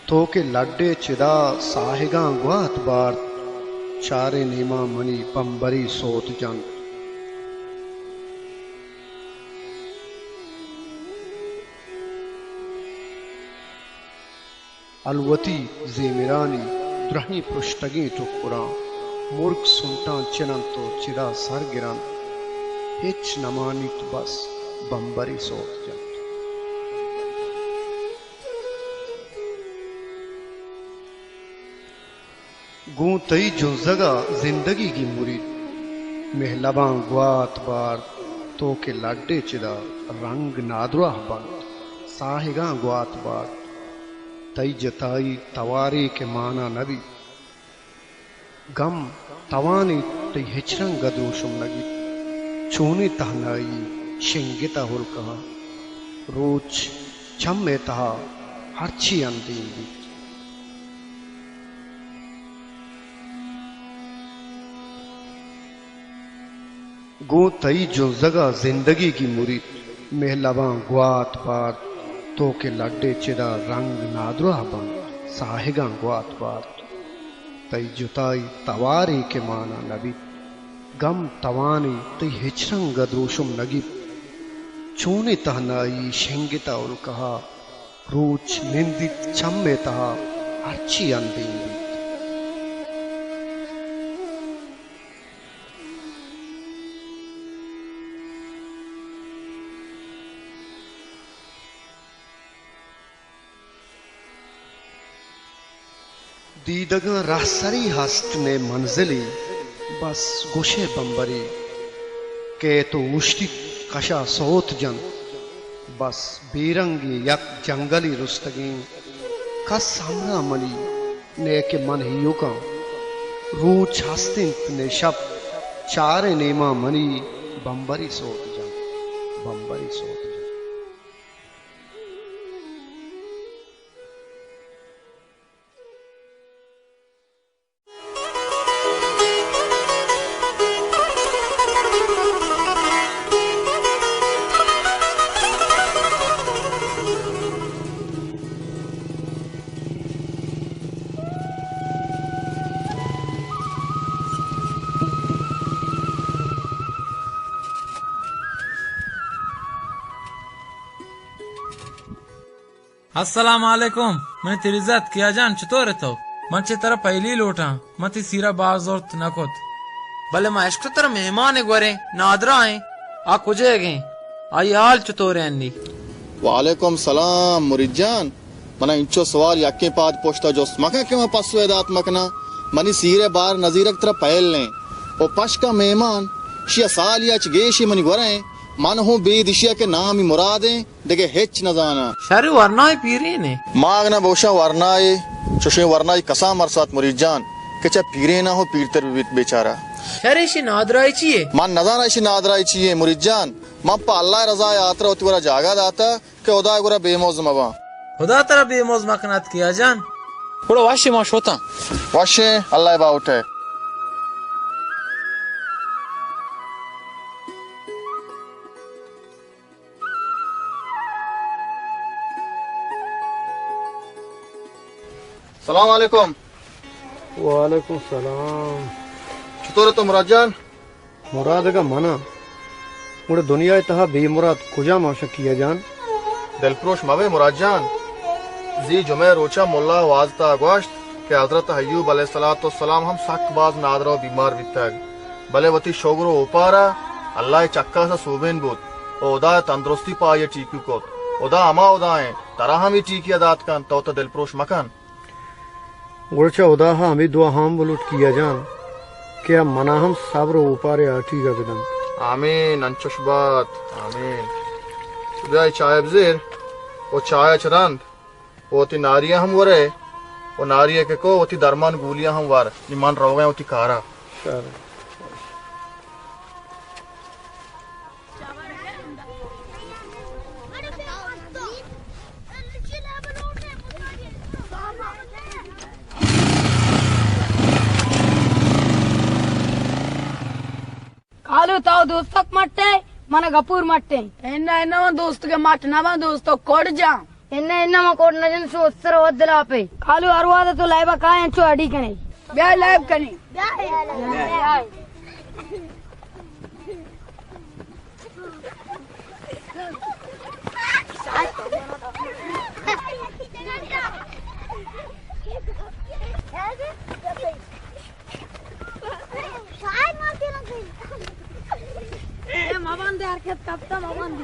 تو کہ لڈ ئے چدا ساہگاں گوات بارت، چاریں نیماں منی بمبری سوت جنت۔ الوتی زیمرانی درہیں پرشتگیں ٹکراں مرگ سنٹاں چن انت ءُ چدا سر گر انت، ہچ نہ مانیت، بس بمبری سوت جنت۔ گوں تئی جنزگ ءَ زندگی گیمریت، مہلباں گوات بارت، تو کہ لڈ ئے چدا رنگ نادراہ بنت، ساہگاں گوات بارت، تئی جتائی توارے کہ مانا نہ بیت۔ گم توانیت تئی ہچ رنگ ءَ دروشم نہ گیت۔ چونیں تہنائی شنگت ءَ ہلکہ ءَ، روچ چم ءِ تہا ہرچی اندیم بیت۔ گوں تئی جنزگ ءَ زندگی گیمریت، مہلباں گوات بارت، تو کہ لڈ ئے چدا رنگ نادراہ بنت، ساہگاں گوات بارت۔ تئی جتائی توارے کہ مانا نہ بیت، گم توانیت تئی ہچ رنگ ءَ دروشم نہ گیت۔ چونیں تہنائی شنگت ءَ ہلکہ ءَ، روچ نندیت چم ءِ تہا ہرچی اندیم بیت۔ دیدگاں رہسری ہست نئے منزلے، بس گوشئے بمبرے کئیت ءُ اوشتیت کش ءَ سوت جنت۔ بس بے رنگیں یک جنگلے رستگیں، کس ہمراہ منی نئے کہ من ایوکاں۔ روچ ہست انت نئے شپ، چاریں نیماں منی بمبری سوت جنت، بمبری سوت جنت۔ السلام علیکم، منی تریزت کیا جان، چطور ئے تو؟ من چہ ترا پہلی لوٹاں، من تئی سیرا باز زرت نہ کت۔ بلے ما اشکت ترا مہمانے گوریں، نادرا ایں، آ کجئیگیں؟ آئی حال چطور انت انی؟ وعلیکم سلام مرید جان، منا انچو سوال یکیں پاد پشتا جست مکن کہ من پسوے دات مکناں۔ منی سیرے بار نزیرگ ترا پہل ایں۔ او پشکا مہمان، شیا سالی اچ گیشی منی گورا ایں، من ہوں بید اشیا کہ نامی مراد ایں۔ دگہ ہچ نہ زاناں۔ شر ورنائے پیرینے۔ ما اگنا بوشاں ورنائے، چوشیں ورنائے کسان مرسات مرید جان کہ چہ پیرینا ہوں پیرتر بہ بیت بیچارہ۔ شر ایشی نادرائی چیے؟ من نزاناں ایشی نادرائی چیے مرید جان۔ من پہ اللہ رضا ہاترا وتی گورا جاگہ داتا کہ خدا گورا بے موز مباں۔ خدا ترا بے موز مکنات کیا جان۔ گڑا وشے ما شوتاں۔ وشے اللہ باوٹے۔ سلام علیکم۔ وعلیکم سلام۔ چطور ئے تو مراد جان؟ مراد اگاں منا، گڑا دنیا ءِ تہا بے مراد کجام آں شکیہ جان؟ دلپروش مبے مراد جان۔ زی جمعہ روچا ملا وازتا گوشت کہ حضرت ایوب علیہ الصلوۃ والسلام ہم سک باز نادراہ و بیمار بیتگ، بلے وتی شگر و اوپارا اللہ ءِ چکاسا سوبین بوت و ہدا ءَ تندرستی پہ آئی ءَ ٹیکی کت۔ ہدا ہما ہدا انت، ترا ہم اے ٹیکی ءَ دات کنت، تو وتا دلپروش مکن۔ گڑا چہ ہدا ءَ ہمے دعا ہم بلوٹ کیا جان کہ آ منا ہم صبر و اوپارے آٹیگ ءَ بدنت۔ آمین، انچش بات، آمین۔ بیا اے چاہ ءَ بزیر و چاہ ءَ چہ رند۔ و وتی ناری ءَ ہم ورئے و ناری ءَ کہ کو وتی درمان گولی ءَ ہم ور، نی من روگاں وتی کارا۔ شر۔ کالو تو دوستک مٹے، من گپور مٹے۔ انا انا من دوستک مٹ نہ، من دوستک کڑ جاں۔ انہ، انہ، ما کوٹ نہ جن، شو استر و دلا پہ۔ کالو، ہر وعدہ تو لائبہ کائیں چو اڈی کنے۔ بیا لائب کنے۔ اے مبندے، حرکت کپتا مبندے۔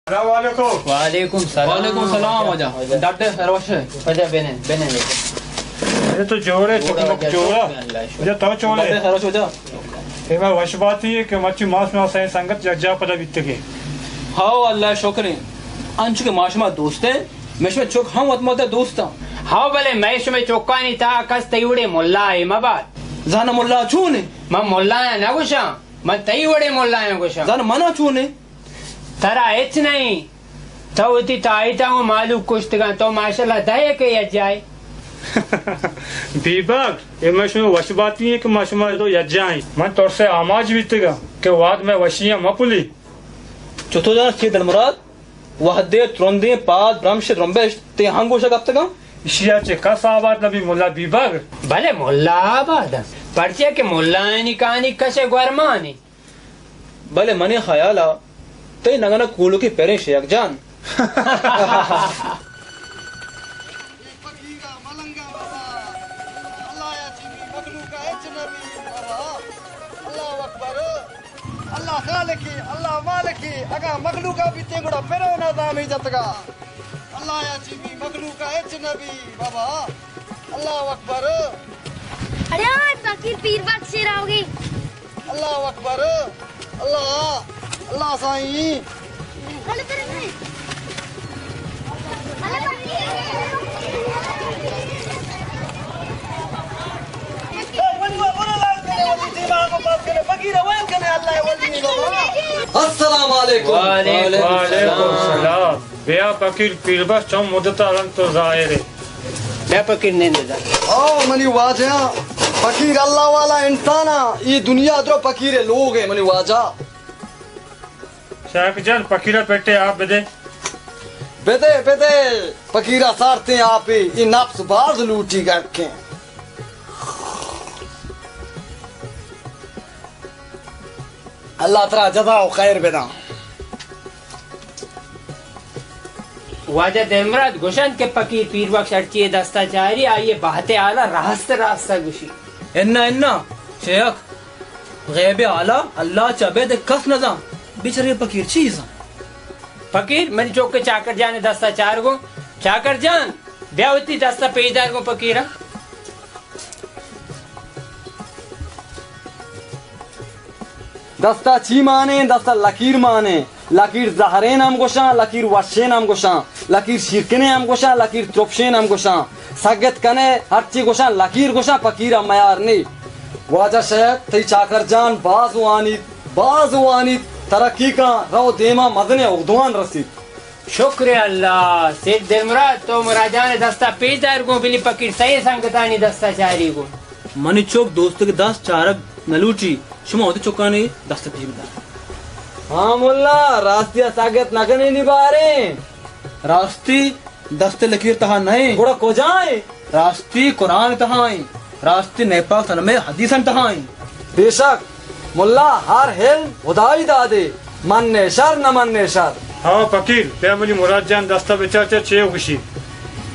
السلام علیکم۔ وعلیکم السلام۔ وعلیکم السلام واجہ۔ ڈاکٹر سروش۔ واجہ بنے، بنے۔ اے تو جوڑے، چک مک جوڑا۔ واجہ تو چوڑے۔ ڈاکٹر سروش واجہ۔ اے میں وش باتی ہے کہ مچی ماس ما سائیں سنگت یک جا پدا بیتگے۔ ہاو، اللہ شکر ہیں۔ انچو کہ ما شما دوست ہیں، مشما چک ہم وت مدہ دوستاں۔ ہاو، بلے میں شمے چکانی تا کس تئی وڑے ملا ہے مباد۔ زانا ملا چون ہے؟ من ملا نہ گوشاں، من تئی وڑے ملا گوشاں۔ زانا منا چون ہے؟ ترا ہچ نہیں، تو وتی تائیتاں و مالوک کشتگاں، تو ماشاءاللہ دہ کہ یجائے۔ بیباگ، اے ما شمے وش باتی ہیں کہ ما شما دو یجائیں۔ من ترسے آماج بیتگاں کہ واد میں وشیاں مپلی۔ چتو جان سی دلمراد، وہدے ترندیں پاد برمش درمبشت تے ہنگوشا کپتگاں؟ اشیا چہ کس آباد نبی ملا بیباگ۔ بلے ملا آباد انت، پرچے کہ ملایانی کہانی کش گورمانی۔ بلے منی خیالا تئی نگنہ کولوکی پریں شیخ جان۔ اے فقیرا ملنگا بابا، اللہ یا چیمی مخلوقا ہچ نبی بابا۔ اللہ اکبر۔ اللہ خالقی، اللہ مالکی، اگاں مخلوقا بیتیں گڑا پرے نظامی جتگا۔ اللہ یا چیمی مخلوقا ہچ نبی بابا۔ اللہ اکبر۔ اڑے آئے فقیر پیر بخش شیر آوگی۔ اللہ اکبر۔ اللہ، اللہ سائیں۔ السلام علیکم۔ وعلیکم السلام۔ بیا فقیر پیربخش، چم مدت الان تو ظاہر ہے۔ بیا فقیر نندے دا۔ او منی واجہ، فقیر اللہ والا انسان، ای دنیا درو فقیر لوگ ہے منی واجہ۔ شیخ جان، فقیرا پیٹے آپ بدے۔ بدے، بدے، فقیرا سارتیں آپے، ای نفس باز لوٹی گرکیں۔ اللہ ترا جزا و خیر بداں۔ واجہ دلمراد گوشنت کہ فقیر پیر بخش ہرچی دستا چاری، آئی بہتے حالا راست راست گوشی۔ انا انا شیخ، غیب حالا اللہ چہ ابید کس نزان۔ بیچارے فقیر چی زان؟ فقیر منی چوک چاکر جان دستا چار گو۔ چاکر جان، بیا وتی دستا پیش دار گو فقیرا۔ دستا چی مانے؟ دستا لکیر مانے۔ لکیر زہرین ہم گوشاں، لکیر وشین ہم گوشاں، لکیر شیرکنین ہم گوشاں، لکیر ترپشین ہم گوشاں۔ سگت کنے ہرچی گوشاں، لکیر گوشاں، فقیر ہم میار نی۔ واجہ شیخ، تئی چاکر جان باز وانیت، باز وانیت، ترقی کن، رو دیما مزنیں اگدوان رسیت۔ شکر اللہ، سید دلمراد، تو مراجان دستا پیش دار گوں، بلی فقیر سئے سنگتانی دستا چاری گوں۔ منی چوک دوستگ دست چارگ نہ لوٹی، شما وتی چکانی دست پیش بدار۔ ہاں ملا، راستی ء سگت نہ کنی نی باریں۔ راستی دست لکیر تہا نہ ایں۔ گڑا کجا ایں؟ راستی قرآن تہا ایں، راستی نئے پاک سلمے حدیثاں تہا ایں۔ بے شک ملا، ہر علم خدائی دادے، من نے شر نہ من نے شر۔ ہاں فقیر، بیا منی مراد جان دستا بچار چہ چے گوشی۔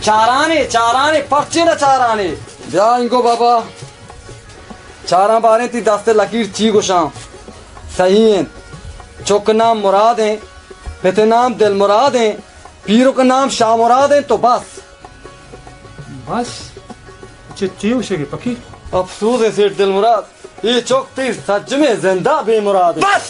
چارانے، چارانے، پرچے نہ چارانے۔ بیا انگو بابا، چاراں باریں تی دست لکیر چی گوشاں۔ صحیح انت۔ چک نام مراد ایں، پت نام دل مراد ایں، پیرک نام شاہ مراد ایں تو بس۔ بس؟ چہ چے گوشگے پکیر؟ افسوز ایں سیٹھ دل مراد، اے چک تئی سجمیں زندا بے مراد ایں۔ بس!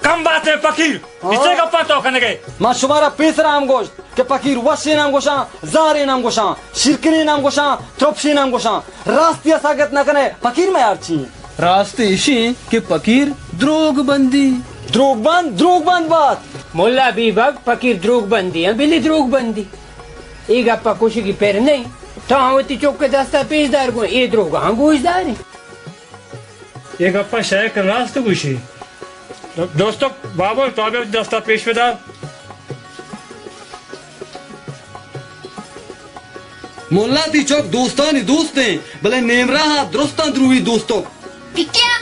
کم بات ئے پکیر، ہاں؟ اے چے گپاں تو کنگ ئے؟ من شمارا پیسرا ہم گوشت کہ پکیر وشین ہم گوشاں، زارین ہم گوشاں، شیرکنین ہم گوشاں، ترپشین ہم گوشاں۔ راستی ءَ ساگت نہ کن ئے، پکیر مئے ہرچی ایں۔ راست ایشی کہ پکیر دروگ بندی۔ دروگ بند، دروگ بند بات۔ ملا بیبگ، پکیر دروگ بندی ایں، بلی دروگ بندی۔ اے گپ ءَ کشگی پر نہ ایں۔ تو ہم وتی چک ءِ دست ءَ پیش دار گوں، اے دروگاں گوش دار ایں۔ اے گپ ءَ شیخ راست گوشی۔ دوستک، بابل، تو بیا دست ءَ پیش بدار۔ ملا، تئی چک دوستانی دوست ایں، بلے نیمراہ ءَ درستاں دروہی دوستک۔ پکیا۔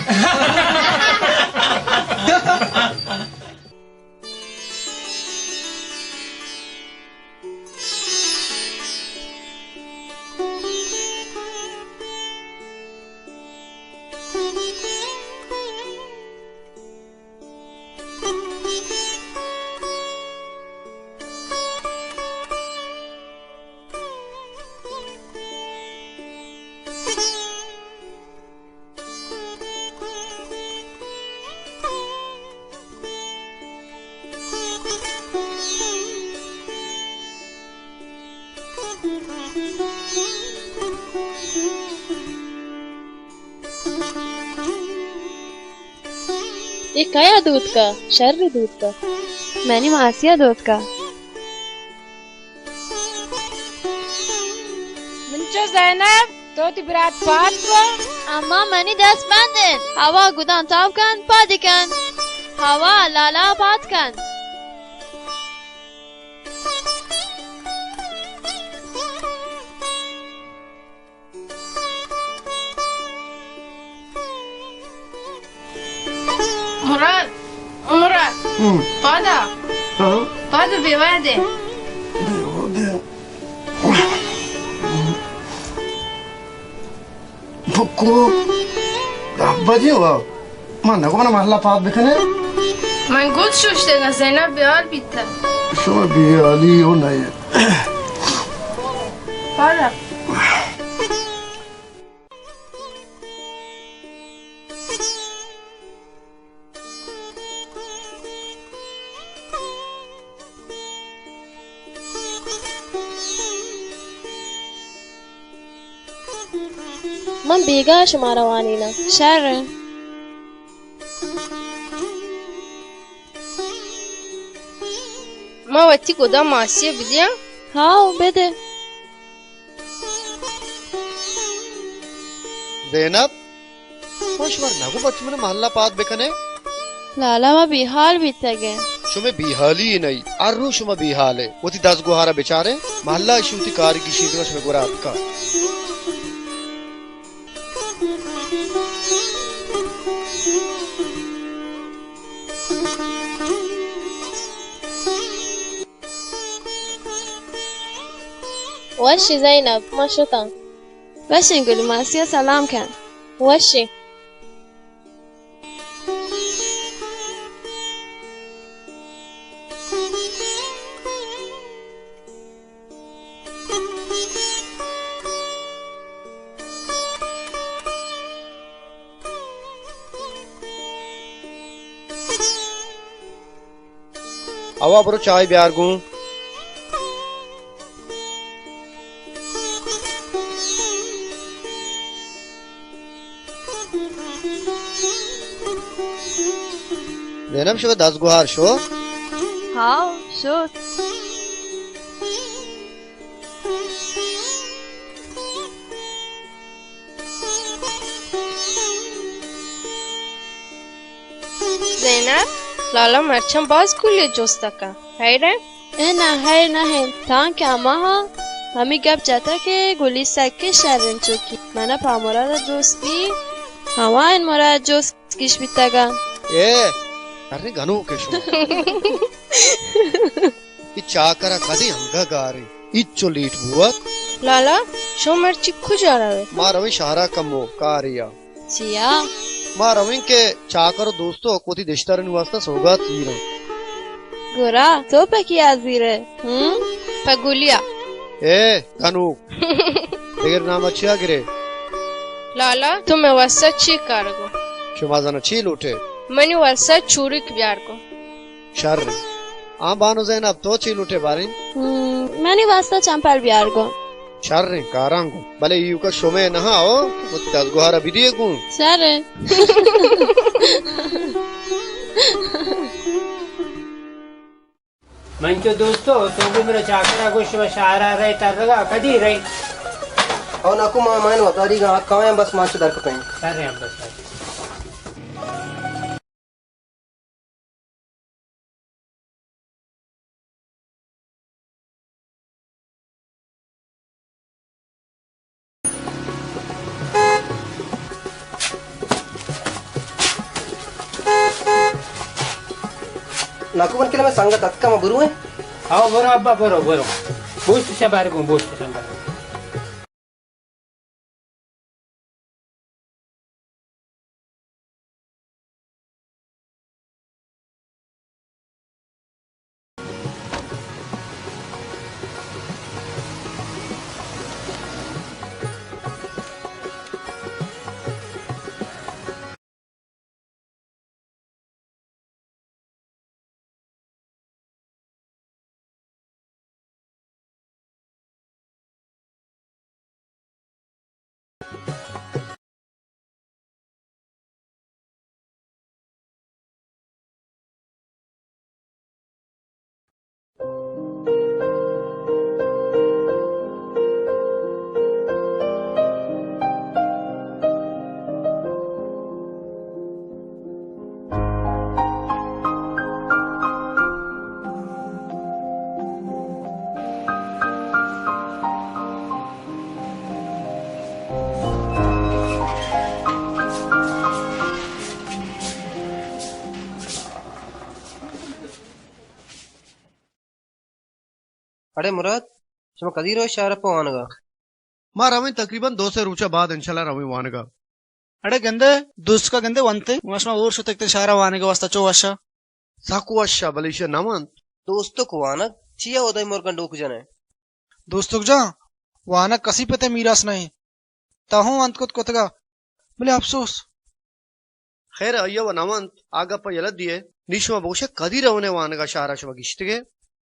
اے کیا دوتکا؟ شر دوتکا۔ منی ماسیا دوتکا۔ منچو زینب، تو وتی برات پاد کو۔ اما منی دست بند انت۔ ہوا گدان تاب کن، پادی کن۔ ہوا لالا پاد کن۔ مراد، مراد، ہم۔ پادا۔ ہاں؟ پادا بے وادے۔ بے وادے۔ بکو، دہ بجے وا۔ من نگو من محلہ پاد بکنے۔ من گد شوشتگا، زینب بیال بیتا۔ شما بیالی ہو نہیں۔ پادا۔ من بیگاہ شمارا وانیناں۔ شر۔ ما وتی گداں ماسی ء بدیاں؟ ہاؤ، بدے۔ زینب، من شمار نگو بچ من محلہ پاد بکنے؟ لالا، ما بیحال بیتگیں۔ شمے بیحالی نئی، ہر روز شما بیحال ہے۔ وتی دزگوہارا بچارے، محلہ اشی وتی کاری گیشینتگا شمے گورا اتکا۔ وشی زینب، ما شتاں۔ وشیں گل ماسی ء سلام کن۔ وشیں۔ ہوا، برو چائے بیار گوں۔ زینب، شو دزگوہار شو۔ ہاؤ، شو۔ زینب، لالا مرچاں باز گلی جست کن۔ ہیر انت؟ اے نہ، ہیر نہ انت، تانکہ ہماہاں ہمے گپ جتگ کہ گلی سکیں شر انت، چوکی من ء پہ مراد ء دوست بی، ہما انت مراد جست گیش بیتگ انت۔ اے، شریں گنوک ئے شما۔ اے چاکر ء کدی انگہ گار انت، ہچو لیٹ بوت۔ لالا، شما مرچی کجا روئے؟ ما رویں شہر ء کمو کارے ء۔ چیا؟ ما رویں کہ چاکر و دوستک وتی دشترانی واسطہ سوگات زیراں۔ گڑا تو پہ کیا زیرئے؟ ہم؟ پہ گلیا۔ اے گنوک، دگر نام ء چیا گرے؟ لالا، تو مئے واسطہ چی کار گو؟ شما زانا چی لوٹے؟ منی واسطہ چوریک بیار گوں۔ شر انت۔ آ بانو زینب، تو چی لوٹے باریں؟ ہم، منی واسطہ چمپل بیار گوں۔ شر انت، کاراں گوں۔ بلے ایوکا شمے نہ ہو، وتی دزگوہارا بدیے گوں۔ شر انت۔ من چو دوستو، تو بھی میرا چاکرا گوش و شہرا رہے ترگا، کدی رہے؟ او ناکو، ما مائن وتاری گا کائیں، بس ما چو در کپیں۔ سر رہے ہم بس۔ ناکو، من کلمہ سنگت اتکا، ما برو ہیں۔ آؤ، برو ابا، برو، برو۔ بوشت شبار گوں، بوشت شبار گوں۔ اڑے مراد، شما کدی روئے شہر ءَ پہ وانگ ءَ؟ ما رویں تقریباً دو سے روچ ءَ بعد انشاءاللہ رویں وانگ ءَ۔ اڑے گندے، دوستک ءَ گندے ونت ئے، ما شما ہور شتگ تے شہر ءَ وانگ ءِ واستہ، چو وش ءَ؟ سک وش ءَ، بلے ایشی ءَ نہ ونت۔ دوستک وانگ چیا ہدائی مرگاں ڈوک جنئے؟ دوستک جان، وانگ کسی پت ءِ میراث نہ انت۔ تا ہوں ونت کت کتگ ءَ، بلے افسوس۔ خیر، آئی ءَ و نہ ونت، آ گپ ءَ یلہ دیئے۔ نی شما بگوش ئے کدی رون ئے وانگ ءَ، شہر ءَ شما گیشتگ ئے؟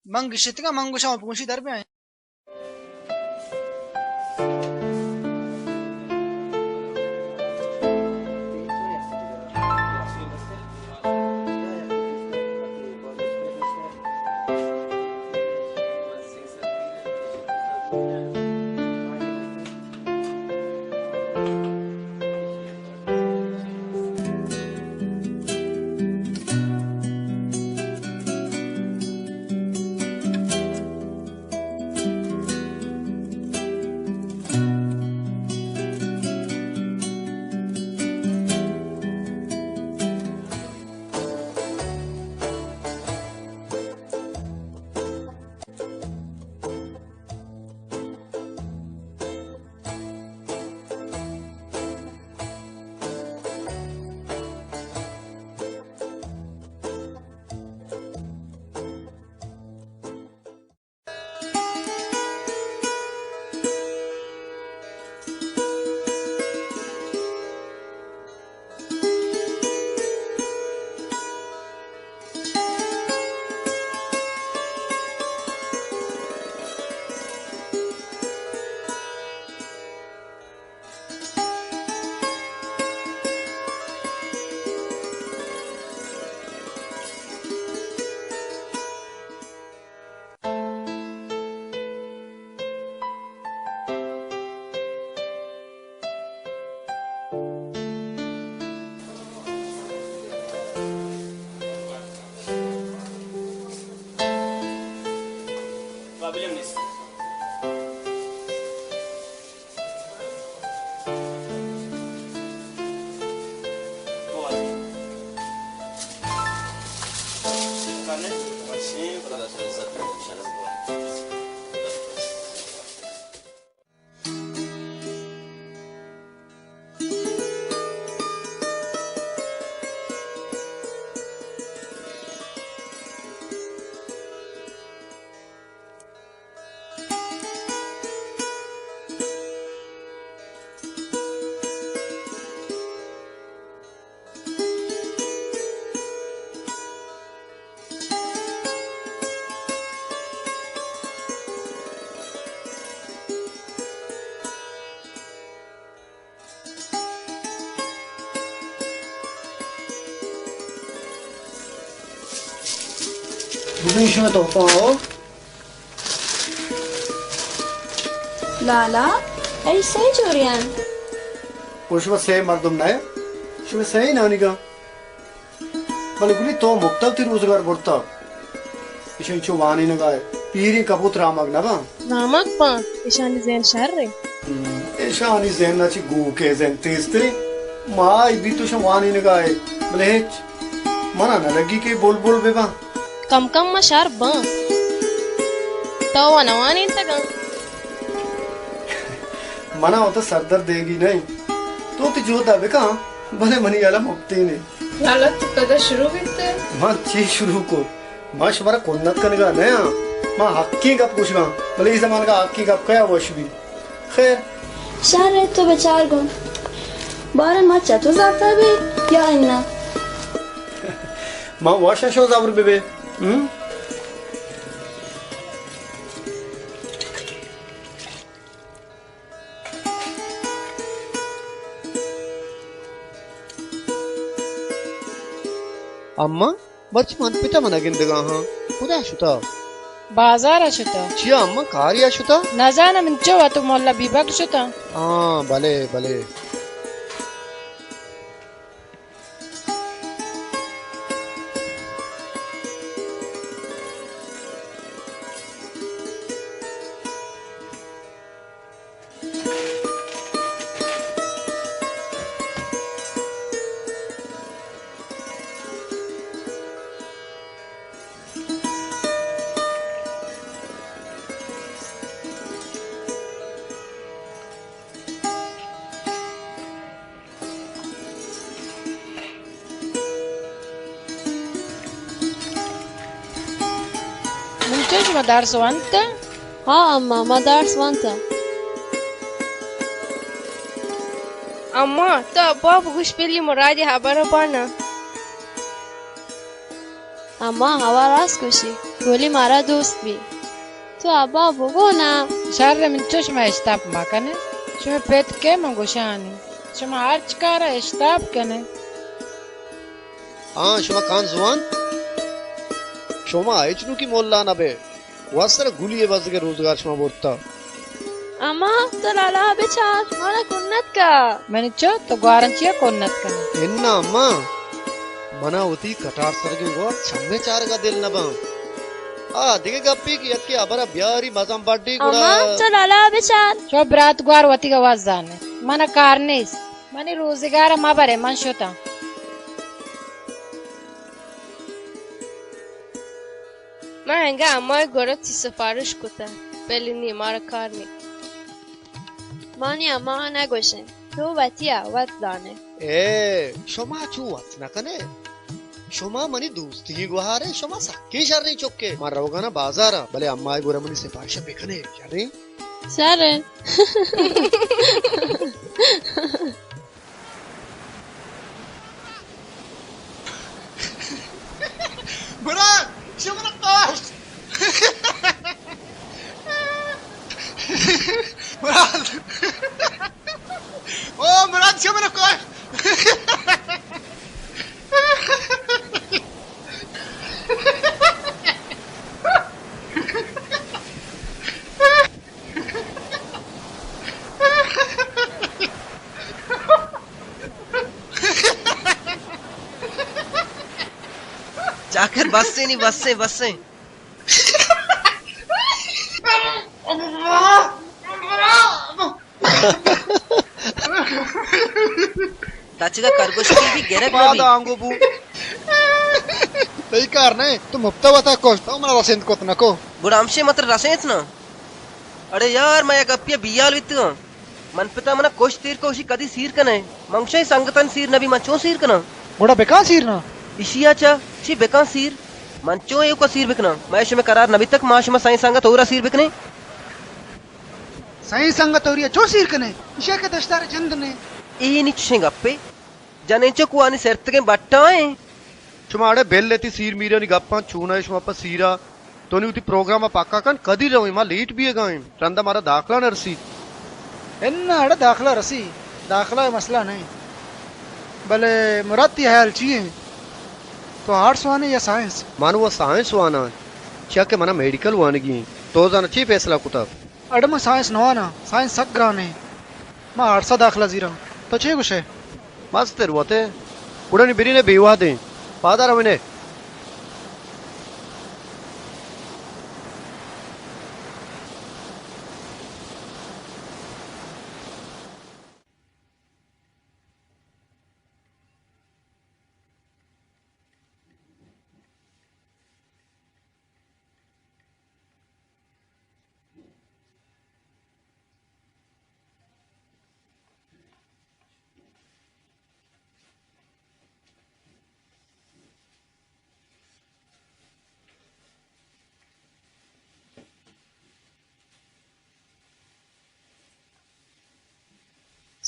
من گشتگ آں، من گوشاں ما پونشی در بیائیں۔ بزاں شما تو پاؤ۔ لالا، اے سئے جوڑیان۔ او شما سئے مردم نہ، شما سئے نانیگا۔ بلے گلی تو مپتا وتی روزگار برتا۔ ایشاں چو وانینگا ئے، پیریں کپوت رامگ نہ باں۔ رامگ باں، ایشانی ذہن شر اے۔ ہم، ایشانی ذہن ءَ چہ گوکے ذہن تیزتریں۔ ما ای بیت ایشاں وانینگا ئے، بلے ہچ منا نہ لگی کہ بلبل بہ باں۔ کم کم ما شر باں۔ تو و نہ وانینتگاں۔ منا وتا سردر دیگی نہ انت۔ تو وتی جہد ءَ بکن، بلے منی ہیال ءَ مپتینے۔ لالا، تو پدا شروع بیت ئے؟ من چی شروع کو؟ من شمارا کنت کنگا نہ آں۔ من حقیں گپ گوشگاں، بلے اے زمانگا حقیں گپ کیا وش بی؟ خیر۔ شر اے، تو بچار گوں۔ باریں ما چہ تو زبر بی یا اناں؟ من وش آں شما زبر بہ بے۔ ہم؟ اماں، مرچی من پت ءَ من ءَ گندگا ہاں۔ کجا شتا؟ بازار ءَ شتا۔ چیا اماں، کارے ءَ شتا؟ نزاناں، من چو وت ملا بیبک شتا۔ ہاں، بلے، بلے۔ من چو، شما درس وانت؟ ہاں اماں، ما درس وانت۔ اماں، تو ابا بگوش، بلی مرادی ہبر بانا۔ اماں، ہوا راست گوشی، گلی مارا دوست بی۔ تو ابا بگو نا۔ شر، من چو، شما اشتاپ مکنے۔ شما پت کے من گوشانی۔ شما ہرچ کارا اشتاپ کنے۔ ہاں، شما کان زوان۔ شما ہچ نوکی مولا نہ بے۔ واسر گلی ءِ بزگ ءِ روزگار شما برتا۔ اما تو لالا بچار، مانا کنت کا۔ منی چو، تو گوارن چیا کنت کن؟ انا اما، منا وتی کٹار سرگیں گوار چمے چارگا دل نہ باں۔ آ دگہ گپی کہ یکے ہبرا بیاری مزن بڈی گڑا۔ اما تو لالا بچار۔ چو برات گوار وتی گواز زانے۔ منا کار نیست۔ منی روزگار مبرے، من شتاں۔ من انگا امای گورا تی سفارش کتہ، بلے نی، مارا کار نی۔ مانی اما نگوشن، تو وتی ء وت زانے۔ اے، شما چو وت نہ کنے؟ شما منی دوستی گوہارے، شما سکیں شریں چکے۔ من روگانا بازارا، بلے امای گورا منی سفارش بکنے، شریں؟ شریں۔ مراد، چہ من کشت۔ مراد۔ او مراد، چہ من کشت۔ چاکر، بس ایں نی، بس ایں، بس ایں۔ تچگا کرگوشکی بی گرگ نہ بی۔ آنگو بو۔ تئی کار نہ، تو مپتا وتا کشت، تو منا رسینت کت نکو۔ گڑا ہمشے متر رسینت نا۔ اڑے یار، من یک گپے ء بیال بیتگاں۔ من پتا منا کشت، تیر کشی کدی سیر کنے؟ من گوشاں اے سنگتانی سیر نبی، من چون سیر کناں؟ گڑا بکاں سیر نا۔ اشیا چہ چی بکاں سیر؟ من چون ایوکا سیر بکناں؟ مئے شمئے قرار نبیتگ ما شما سئیں سنگت ہورا سیر بکنیں؟ سئیں سنگت ہوری ء چون سیر کنے؟ اشیا کہ دشتار جند نے۔ اے نی چشیں گپے؟ جنین چک وانی سرتگیں بٹاں ایں۔ شما اڑے بل اتی سیر میرانی گپاں، چونائے شما پہ سیرا؟ تو نی وتی پروگرام ء پکا کن، کدی رویں؟ ما لیٹ بیگا ایں، رندا مارا داخلہ نہ رسیت۔ انا اڑے داخلہ رسی، داخلہ ء مسئلہ نہ انت۔ بلے مراد، تئی ہیال چی انت؟ تو آرٹس وانے یا سائنس؟ من و سائنس واناں۔ چیا کہ منا میڈیکل وانگی انت۔ تو زاناں چی فیصلہ کتگ؟ اڈ من سائنس نہ واناں، سائنس سک گران انت۔ من آرٹس ء داخلہ زیراں۔ تو چے گوش ئے؟ مستر وت ء۔ گڑا نی برین ء، بے وہد ایں۔ پادا روین ء۔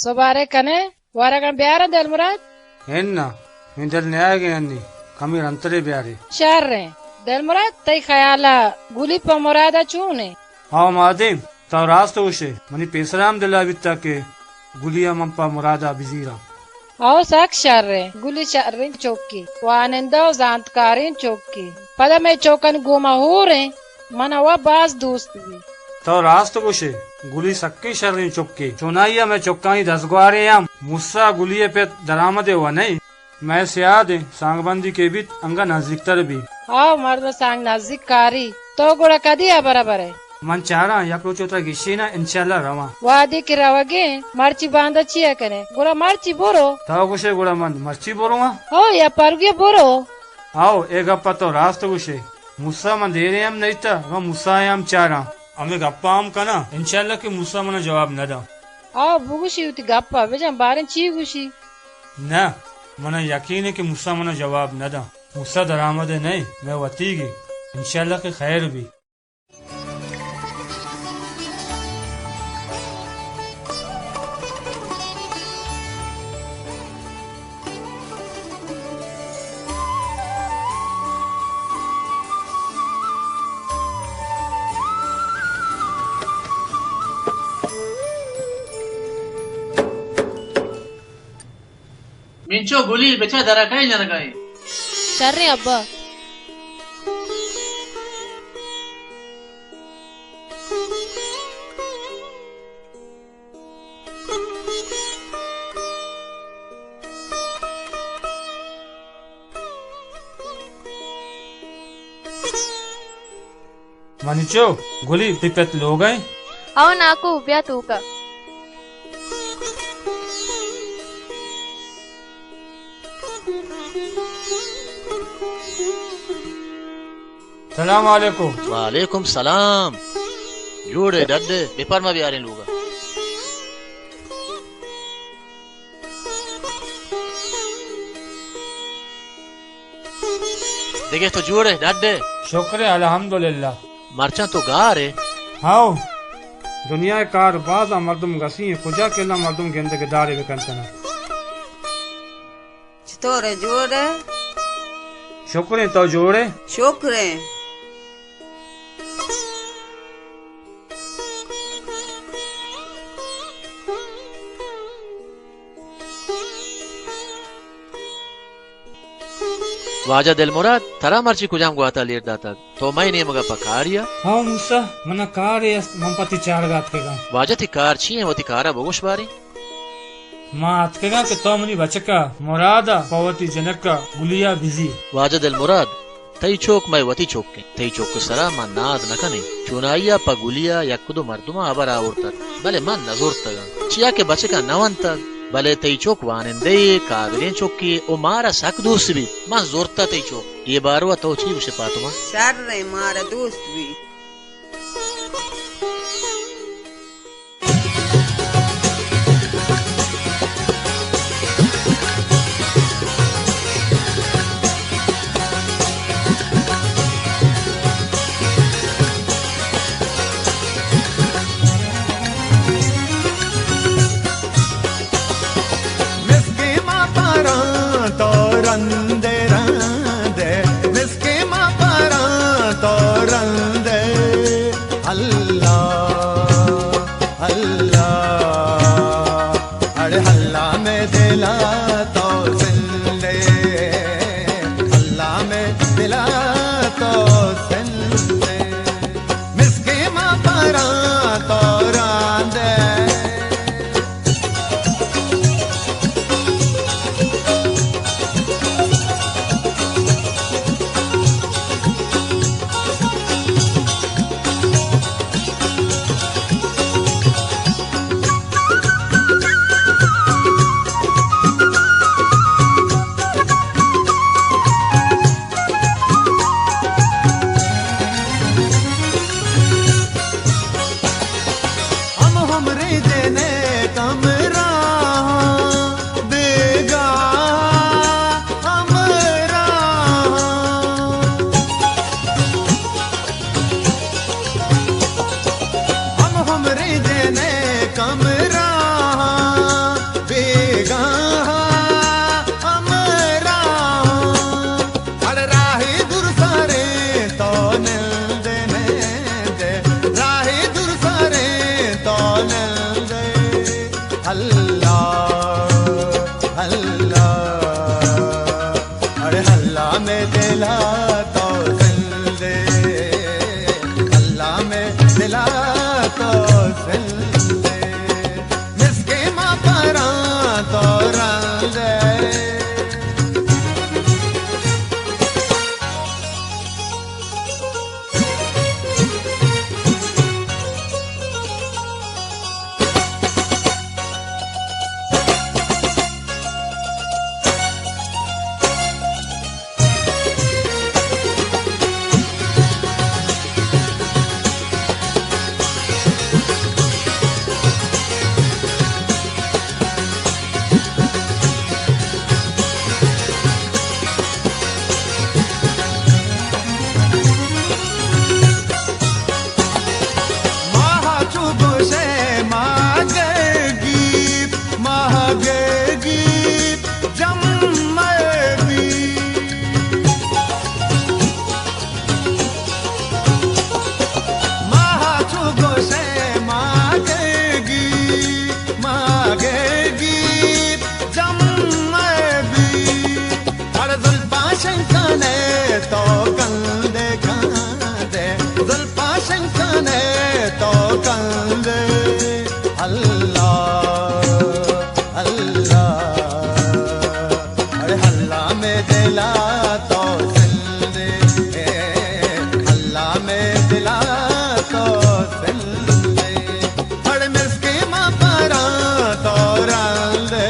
سبارے کنے، ورگاں بیاراں دلمراد؟ اناں، من دل نیایگ ء انی، کمی رندترے بیارے۔ شر ایں۔ دلمراد، تئی خیال ء گلی پہ مراد ء چون ایں؟ ہاں مادیم، تو راست گوش ئے، منی پیسرا ہم دل ء بیتگ کہ گلی ء من پہ مراد ء بزیراں۔ ہو، سک شر ایں۔ گلی شریں چکے، وانندہ و زانتکاریں چکے۔ پدا مئے چکانی گوما ہور ایں۔ من ء وا باز دوست بی۔ تو راست گوش ئے، گلی سکیں شریں چکے۔ چونائی ء مئے چکانی دزگوارے ہم موسا گلی ء پت درآمد ء و نئیں۔ مئے سیاد ایں، سانگ بندی کہ بیت، انگہ نزیکتر بی۔ ہاو، مردم سانگ نزیک کاری۔ تو گڑا کدی ہبر ء برئے؟ من چاراں، یک روچ وتا گیشیناں، انشاءاللہ رواں۔ وہدے کہ روگے، مرچی باندا چیا کنے؟ گڑا مرچی برو۔ تو گوشے گڑا من مرچی برواں؟ ہو، یا پروگے برو۔ ہاو، اے گپ ء تو راست گوشے۔ موسی من دیرے ہم نئیتا، اگاں موسی ء ہم چاراں۔ ہمے گپا ہم کناں، انشاءاللہ کہ موسی منا جواب نہ داں۔ ہاو، بگوشی وتی گپا، بجن باریں چی گوشی؟ نہ، منا یقین ایں کہ موسی منا جواب نہ داں۔ موسی درآمد ء نئیں، مئے وتیگے۔ انشاءاللہ کہ خیر بی۔ منچو گلی بچا درا کئے جنگا ایں؟ شریں ابا۔ منی چو، گلی، تئی پت لوگ ء؟ او ناکو، بیا توکا۔ سلام علیکم۔ وعلیکم سلام۔ جوڑ ئے، ڈڈ ئے؟ بپرما، بیاریں لوگا۔ دگہ تو جوڑ ئے، ڈڈ ئے؟ شکر ئے، الحمدللہ۔ مرچاں تو گار ئے؟ ہاو، دنیا ء کار باز ء مردم گسی انت، کجا کہ اللہ مردم گندگ دارے بکنت نہ۔ چطور ئے، جوڑ ئے؟ شکر ئے، تو جوڑ ئے؟ شکر ئے۔ واجہ دلمراد، ترا مرچی کجام گوات ء لیر داتگ؟ تو مئے نیمگ ء پہ کارے ء؟ ہاں موسی، من ء کارے است، من پہ تئی چارگ ء اتکگاں۔ واجہ تئی کار چی انت؟ وتی کار ء بگوش باریں۔ ما اتکگاں کہ تو منی بچک ء مراد ء پہ وتی جنک ء گلی ء بزیر۔ واجہ دلمراد، تئی چک مئے وتی چک انت۔ تئی چک ء سرا ما ناز نہ کنیں۔ چونائی ء پہ گلی ء یک دو مردماں ہبر آورتگ، بلے من نہ زرتگاں، چیا کہ بچک ء نہ ونتگ۔ بلے تئی چک وانندہ یے، قابلیں چکے ء مارا سک دوست بیت۔ من زرتہ تئی چک۔ اے باروا تو چی گوشے پاتما؟ شر انت، مارا دوست بیت۔ مسکیں ما پراں تو رندے رندے، مسکیں ما پراں تو رندے۔ اللہ، اللہ، اڑے اللہ مئے دلا تو زندے، اللہ مئے دلا تو زندے۔ مسکیں ما پراں تو راندے۔ ہم ہمرے جنے کمرہ بیگاہ ہمراہ۔ ہم ہمرے جنے کمرہ بیگاہ ہمراہ۔ اڑ راہی دور سریں تو نندے نندے، راہی دور سریں تو نندے۔ اللہ، اللہ، اڑ اللہ میں دلا تو زندے، اللہ میں دلا تو زندے۔ مسکیں ما پراں تو راندے۔ ماہ چو گوشے ماہ گرگی، ماہ گرگی جمع بی۔ ماہ چو گوشے ماہ گرگی، ماہ گرگی جمع بی۔ اڑ زلپاں شنکانے تو کندے کندے، زلپاں شنکانے تو کندے۔ اللہ، اللہ، اڑ اللہ میں دلا تو زندے، اللہ میں دلا تو زندے۔ اڑ مسکیں ما پراں تو راندے۔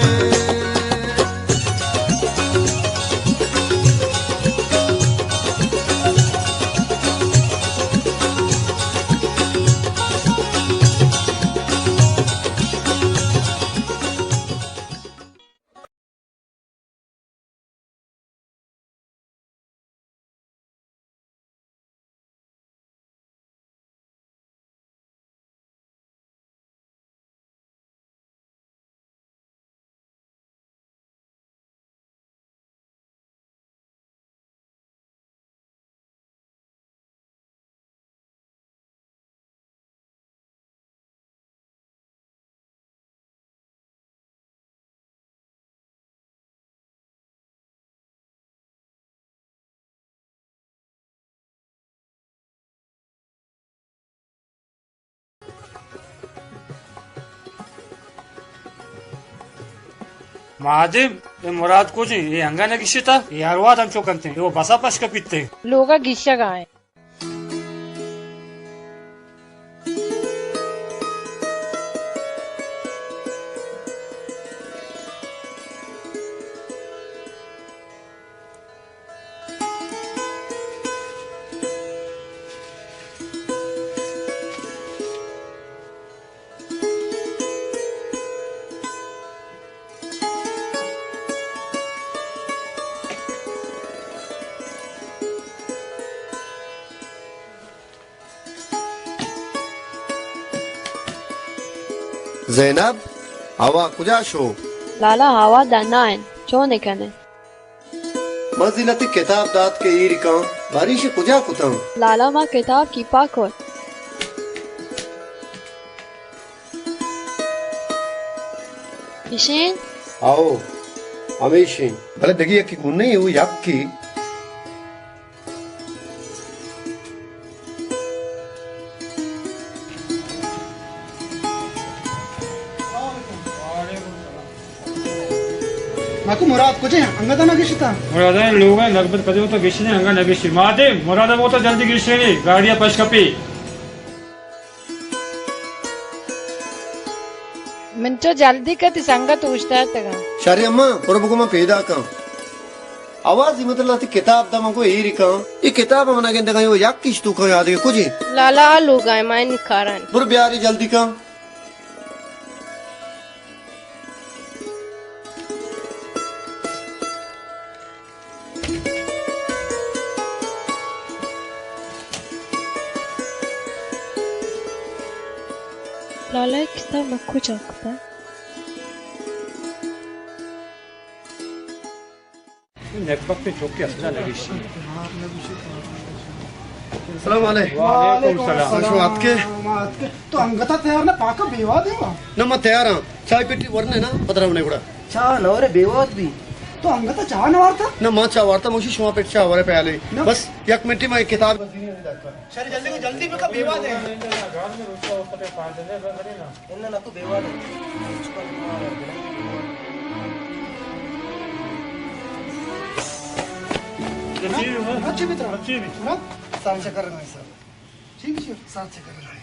مہادیم، اے مراد کجیں؟ اے انگا نہ گیشتہ؟ اے ہر وہد ہمچو کنتیں۔ اے و بسا پش کپیتیں۔ لوگا گیشگا ایں۔ زینب، ہوا کجا شو؟ لالا، ہوا ڈنا انت، چون کنے؟ من زیلتی کتاب دات کہ ایر کن، باری ایشی کجا کتن؟ لالا، ما کتاب کیپا کت۔ ایشین؟ آؤ، ہمیشین۔ بلے دگہ یکی گون نہیں، وہ یکی۔ اکو مراد کجے؟ انگت نہ گشتا۔ مراد لوگ نگبت کدے تو گشنے، انگا نہ گشی۔ ماتے مراد وہ تو جلدی گشنے، گاڑی پش کپی۔ من چو جلدی کتی سنگت اوشتاتگا۔ شری اماں، برو بگو من پیدا کن۔ آواز ہی مطلب تی کتاب دا من کو ایری کن۔ یہ کتاب من گندگا یو یک کش تو کن یاد ہے کجے؟ لالا لوگا ہے مائنی کارن۔ برو بیاری جلدی کن۔ لالا کتاب ما کجا کتا؟ نیک بخت چوکی اصلا نگیشی۔ السلام علیکم۔ وعلیکم السلام۔ شما اتکے؟ ما اتکے۔ تو انگتا تیار نہ، پاکا بیواد ہے وا۔ نہ، ما تیار ہاں۔ چائے پیٹی ورنے نا، پتہ رونے گڑا۔ چا نورے بیواد بھی۔ تو انگتا چا نہ وارتا؟ نہ، ما چا وارتا، موشی شما پیٹ چا ورے پیالے۔ نہ۔ بس یک منٹی ما ایک کتاب۔ شری جلدی کو، جلدی بکا بیواد ہے۔ اناں نہ تو بیوار۔ اچھی بھی طرح۔ اچھی بھی۔ سر چکر رہا ہے سر۔ ٹھیک ہے سر۔ سر چکر رہا ہے۔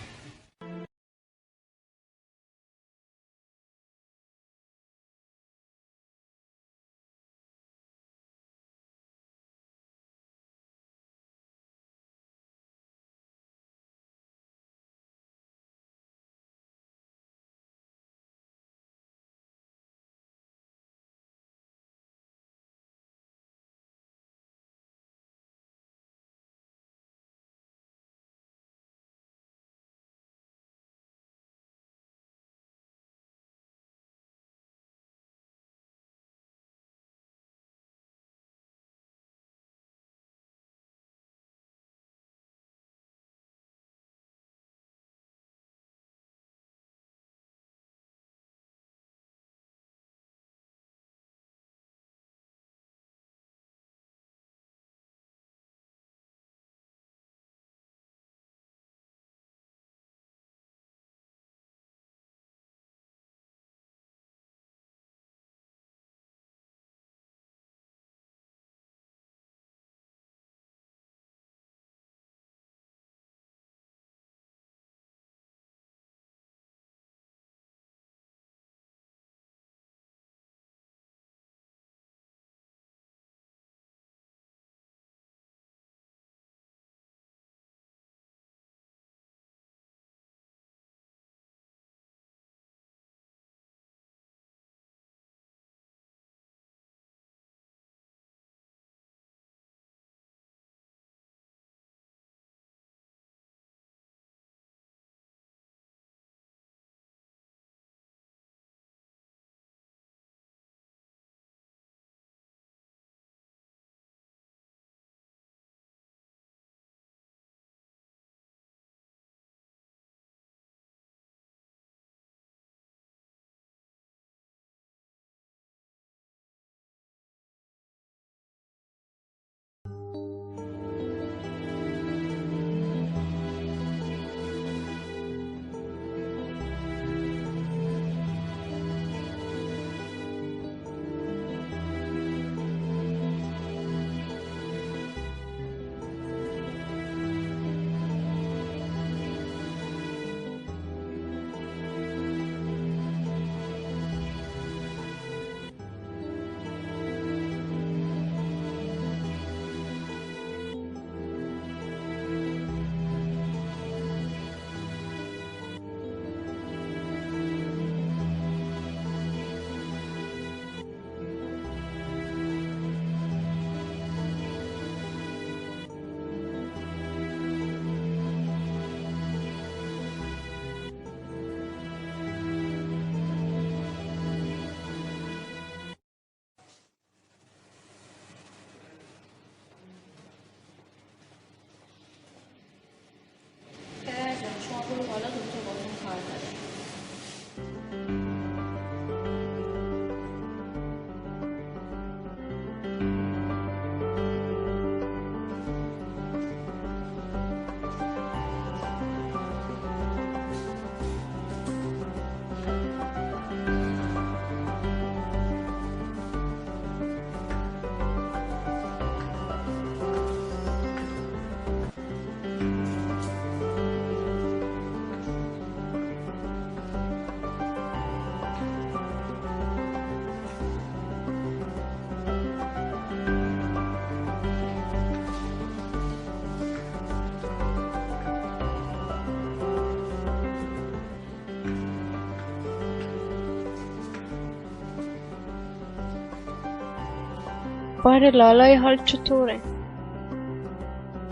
بارے لالا ءِ حال چطور اِنت؟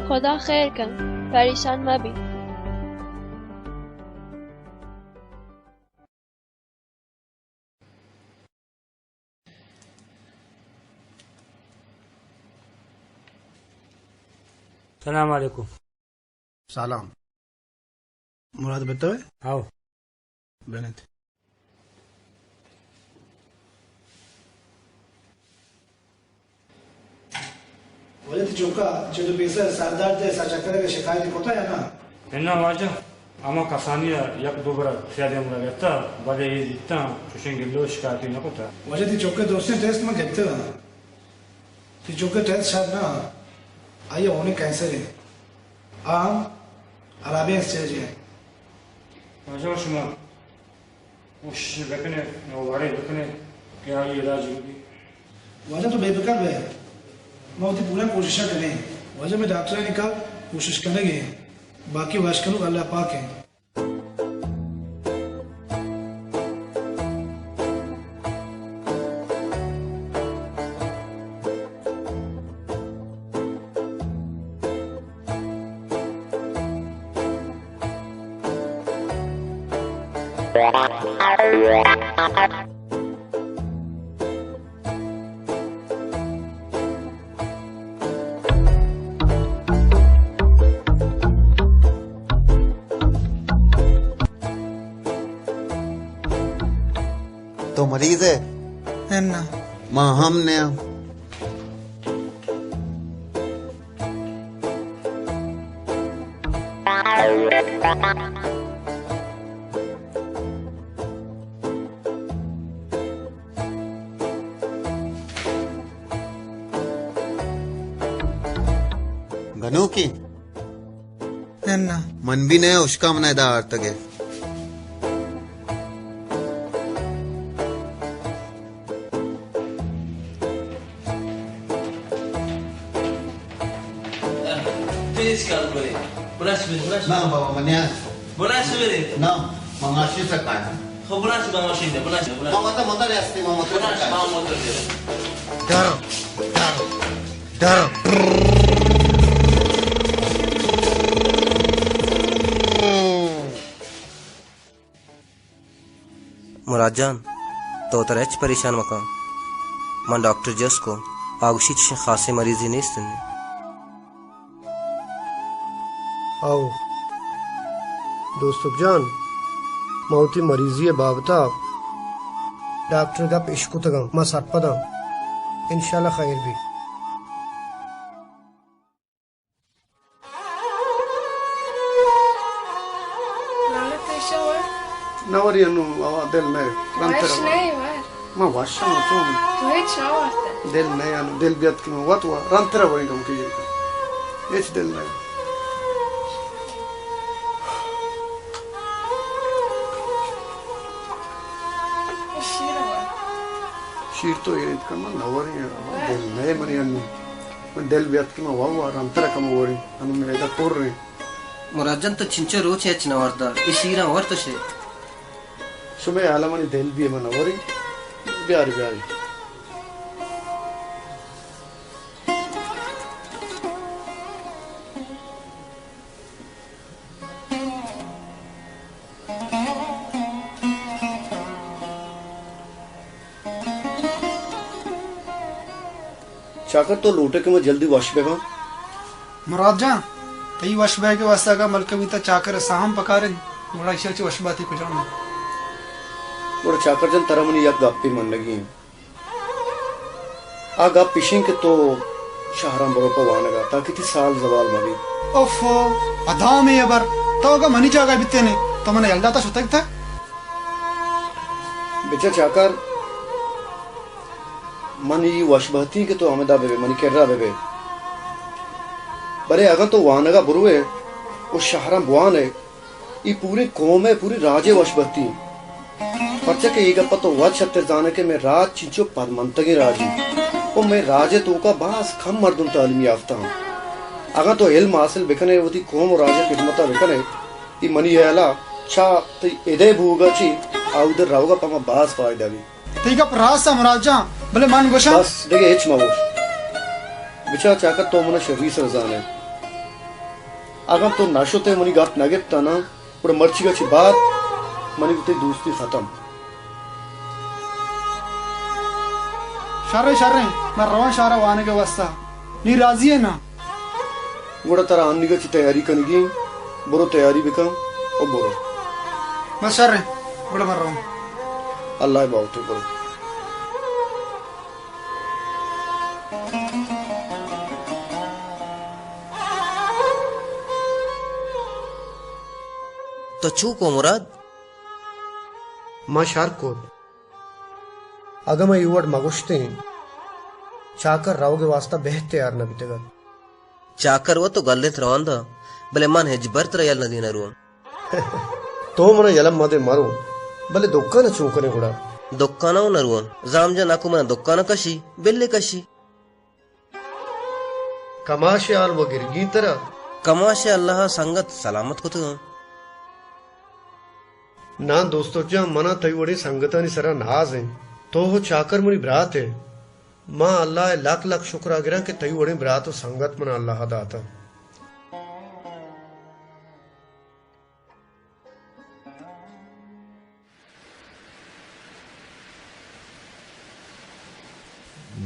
خدا خیر کنت، پریشان مہ بی۔ سلام علیکم۔ سلام۔ مراد بتوے؟ ہاؤ۔ بنت۔ واجہ تئی چکا چد ءُ پیسر سردار تے سر چکرگ ءِ شکایت کتا یا نہ؟ اناں واجہ، ہما کسانی ءَ یک دو برا سیادے ہم گپتا، بلے اے دیتاں چوشیں گلہ ءُ شکایتے نہ کتا۔ واجہ تئی چک ءِ درستیں ٹیسٹ من گپتگ اَنت۔ تئی چک ءِ ٹیسٹ شر نہ اَنت، آئی ءَ ہونیں کینسر اِنت۔ آ ہم ہرابیں اسٹیج ءَ اِنت۔ واجہ شما کوشش بکنے، نوں وڑے بکنے کہ آئی علاج بہ بی۔ واجہ تو بے فکر بے، ما وتی پورا کوشش کنیں۔ واجہ مئے ڈاکٹرانی کار کوشش کنگ اِنت، باقی وش کنوک اللہ پاک اِنت۔ تو مریض ئے؟ اناں۔ ما ہم نیاں۔ گنوکی؟ اناں۔ من بھی نہ، اشکا من ادا آرتگ ئے۔ تیز کار برے۔ بلاش برے، بلاش۔ نہ بابا، من نیاں۔ بلاش برے۔ نہ، من ماشین سکا آں۔ خب بلاش، من ماشین دے، بلاش، بلاش۔ ما وتا موتر ہستی، ما موتر بلاش، سکا آں۔ ما موتر دے۔ ڈر، ڈر، ڈر۔ مراد جان، تو ترا ہچ پریشان مکن۔ من ڈاکٹر جست کو، آ گوشی چشیں خاصیں مریضے نیست انت۔ او دوستک جان، من وتی مریضی ءِ بابت ءَ ڈاکٹر ءِ گپ اشکتگ اَنت، من سرپد آں، انشاءاللہ خیر بیت۔ لالا، تو ایشاں ور؟ نہ وری انوں، آ، دل نہ، رنتر وش نہ ور۔ ما وش آں، تو؟ تو ہچ نہ ورتہ۔ دل نہ انوں، دل بیت کہ من وت ور، رنتر وریں کم کی۔ ہچ دل نہ۔ شیر ور۔ شیر تو ایرت کن، من نہ وریں، دل نہ منی انوں۔ من دل بیت کہ من وا وا رنتر کم وریں، انوں میدہ پر ایں۔ مراد جان، تو چنچو روچ ہچ نہ ورتہ، اے شیراں ور تو شے۔ شمے حالا منی دل بی، من نہ وریں۔ بیاری، بیاری۔ چاکر، تو لوٹے کہ من جلدی وش بہ باں؟ مراد جان، تئی وش بئیگ ءِ واستہ اگاں ملکہ بیتہ چاکر ءِ ساہ ہم پکار انت، گڑا ایشی ءَ چہ وش باتی کجام انت؟ گڑا چاکر جان، ترا منی یک گپے منگی انت۔ آ گپ ایش انت کہ تو شہراں برو پہ وانگ ءَ، تاکہ تئی سال زوال مہ بیت۔ اوفو، ہدامیں ہبر! تو اگاں منی جاگہ بیتین ئے، تو من ءَ یل داتہ شتگ اتہ؟ بچار چاکر، من اے وش بہتی کہ تو ہمدا بہ بئے، منی کرا بہ بئے۔ بلے اگاں تو وانگ ءَ بروئے و شہراں بوان ئے، اے پوریں قوم ءِ، پوریں راج ءِ وش بہتی انت۔ پرچا کہ اے گپ ءَ تو وت شرتر زان ئے کہ مئے راج چنچو پدمنتگیں راجے و مئے راج ءِ توکا باز کم مردم تعلیم یافتہ انت۔ اگاں تو علم حاصل بکن ئے، وتی قوم و راج ءِ خدمت ءَ بکن ئے، اے منی ہیال ءَ چہ تئی ادءِ بوگ ءَ چہ آود ءِ روگ ءَ پہ ما باز فائدہ بیت۔ تئی گپ راست انت مراد جان، بلے من گوشاں۔ بس، دگہ ہچ مہ گوش۔ بچار چاکر، تو منا شری سر زانئے۔ اگاں تو نہ شتئے، منی گپ نہ گپتاں نا، گڑا مرچیگا چہ بعد منی گوں تئی دوستی ختم۔ شریں، شریں، من رواں شہرا وانگ ء واسطہ۔ نی راضی ئے نا؟ گڑا ترا آنیگا چہ تیاری کنگی ایں، برو تیاری بکن و برو۔ بس شریں، گڑا من رواں۔ اللہ ء باہوٹ، برو۔ تو چو کو مراد؟ ما شر کت۔ اگاں ما اے وڑ مہ گوشتیں، چاکر روگ ء واسطہ بہت تیار نہ بیتگ ات۔ چاکر وت تو گل انت روان داں، بلے من ہچبر ترا یل نہ دیناں رواں۔ تو منا یلہ مدے مرو، بلے دکان ء چون کنیں گڑا؟ دکان ء نہ رواں، زام جان اکو منا دکان ء کشی، بلے کشی۔ کماش ء حال و گرگی ترا؟ کماش ء اللہ ء سنگت سلامت کتگاں۔ ناں دوستو جان، منا تئی وڑیں سنگتانی سرا ناز انت۔ تو و چاکر منی برات ئے۔ ما اللہ ء لک لک شکر ء گراں کہ تئی وڑیں برات و سنگت منا اللہ ء داتہ۔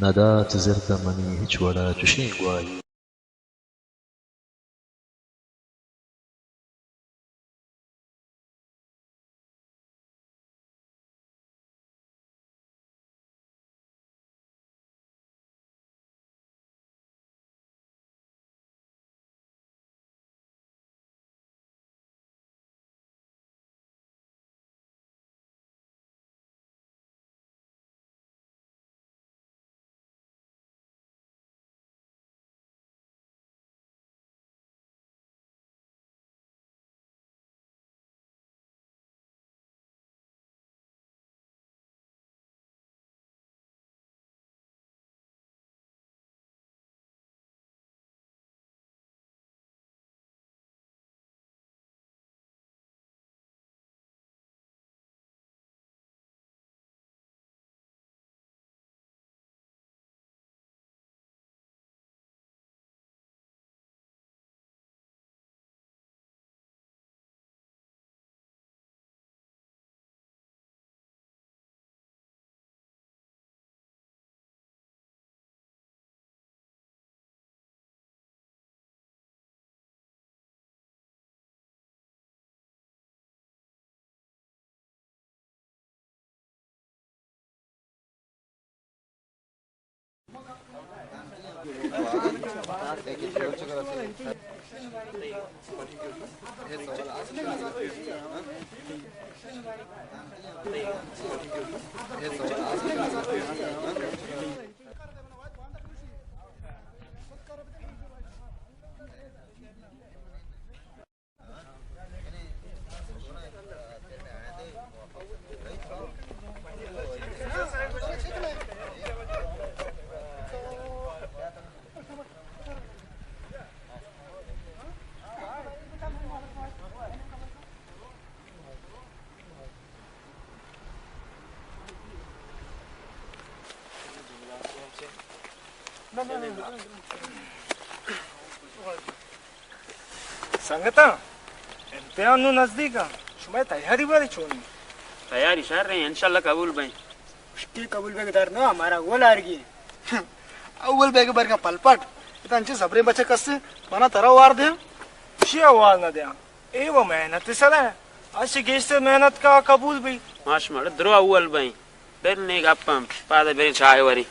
ندات زرت منی ہچ وڑا چشیں گواہی۔ سنگتاں، امتحان نوں نزدیک اَنت، شمئے تیاری بارے چون اِنت؟ تیاری شر اِنت، انشاءاللہ قبول بئیں۔ مشکل قبول بیگ در نہ، مارا اول آرگی۔ اول بیگ برگا پلپٹ۔ اتا انچے صبریں بچک است، منا ترا وار دیاں۔ چیا وار نہ دیاں؟ اے و محنت سرا، اش گیشتر محنت کا قبول بی۔ ماش مڑ درو اول بئیں۔ بل نی گپاں، پاد بریں چاہ وری۔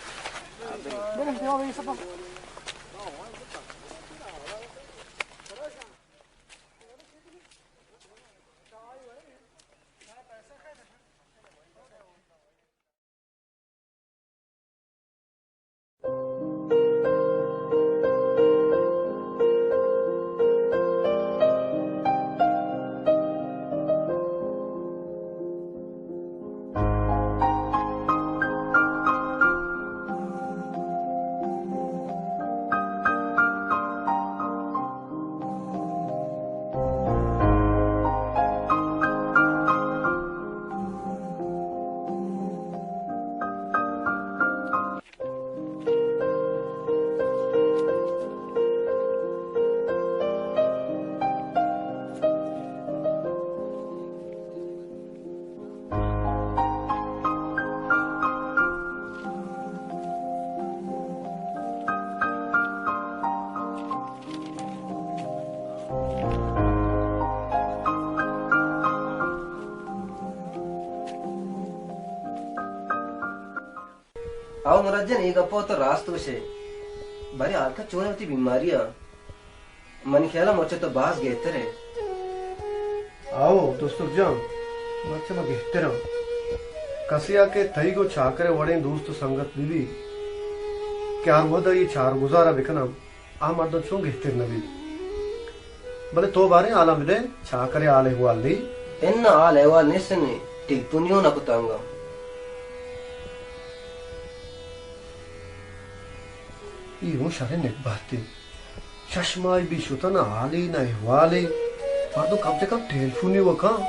او مراد جان، اے گپ ءَ تو راست گوش ئے۔ باریں حال کن چون ئے وتی بیماری ءَ؟ منی خیال ءَ مرچی تو باز گہتر ئے۔ آؤ، دوستک جان، مرچی ما گہتر آں۔ کسے ءَ کہ تئی گوں چاکر ءِ وڑیں دوست ءُ سنگت بہ بیت کہ ہر وہد ءَ اے چار گزار ءَ بہ کناں، آ مردم چون گہتر نہ بیت؟ بلے تو باریں حالاں بدئے، چاکر ءِ حال احوال نی؟ اناں، حال احوال نیست نے، ٹیلیفونی اوں نہ کتگ انگا۔ اے اوں شریں نگبہتے۔ شش ماہ بی شتہ، نہ حالے نہ احوالے۔ مردم کم چہ کم ٹیلیفونی و کن۔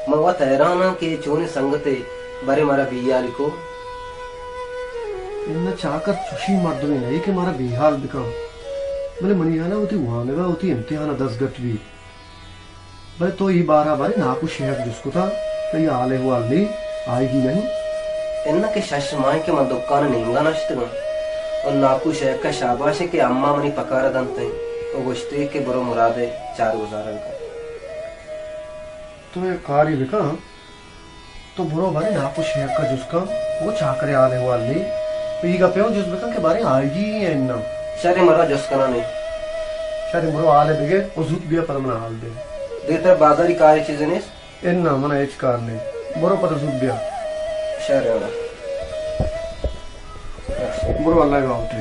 من وت حیران آں کہ اے چونیں سنگتے، برے مارا بے حالی کو۔ اناں، چاکر چوشیں مردمے نہ اے کہ مارا بے حال بکن۔ بلے منی حیال ءَ وتی وانگ ءَ وتی امتحان ءَ دزگٹ بیت۔ بلے تو اے بارہ ءَ باریں ناکو شیہک جست کتگ، تئی حال احوال نی، آئیگی نہ انت؟ اناں کہ شش ماہ انت کہ من دکان ءِ نیمگ ءَ نشتگ آں ءُ ناکو شیہک ءَ شاباش انت کہ اماں منی پکار ءَ دنت انت ءُ گوشت ئے کہ برو مراد ءِ چار گزارگ کن۔ تو یک کارے بکن، تو برو باریں ناکو شیہک ءَ جست کن، او چاکر ءِ حال احوال نی۔ تو اے گپ ءَ اوں جست بکن کہ باریں آئیگی یا اناں۔ شریں، مرا جست کناں نے۔ شریں، برو حال ءَ بگر ءُ زوت بیا، پدا منا حال دے۔ دگہ ترا بازاری کارے چیزے نیست؟ اناں، منا ہچ کار نی۔ برو پدا زوت بیا۔ شریں، برو، اللہ ءِ گاوتے۔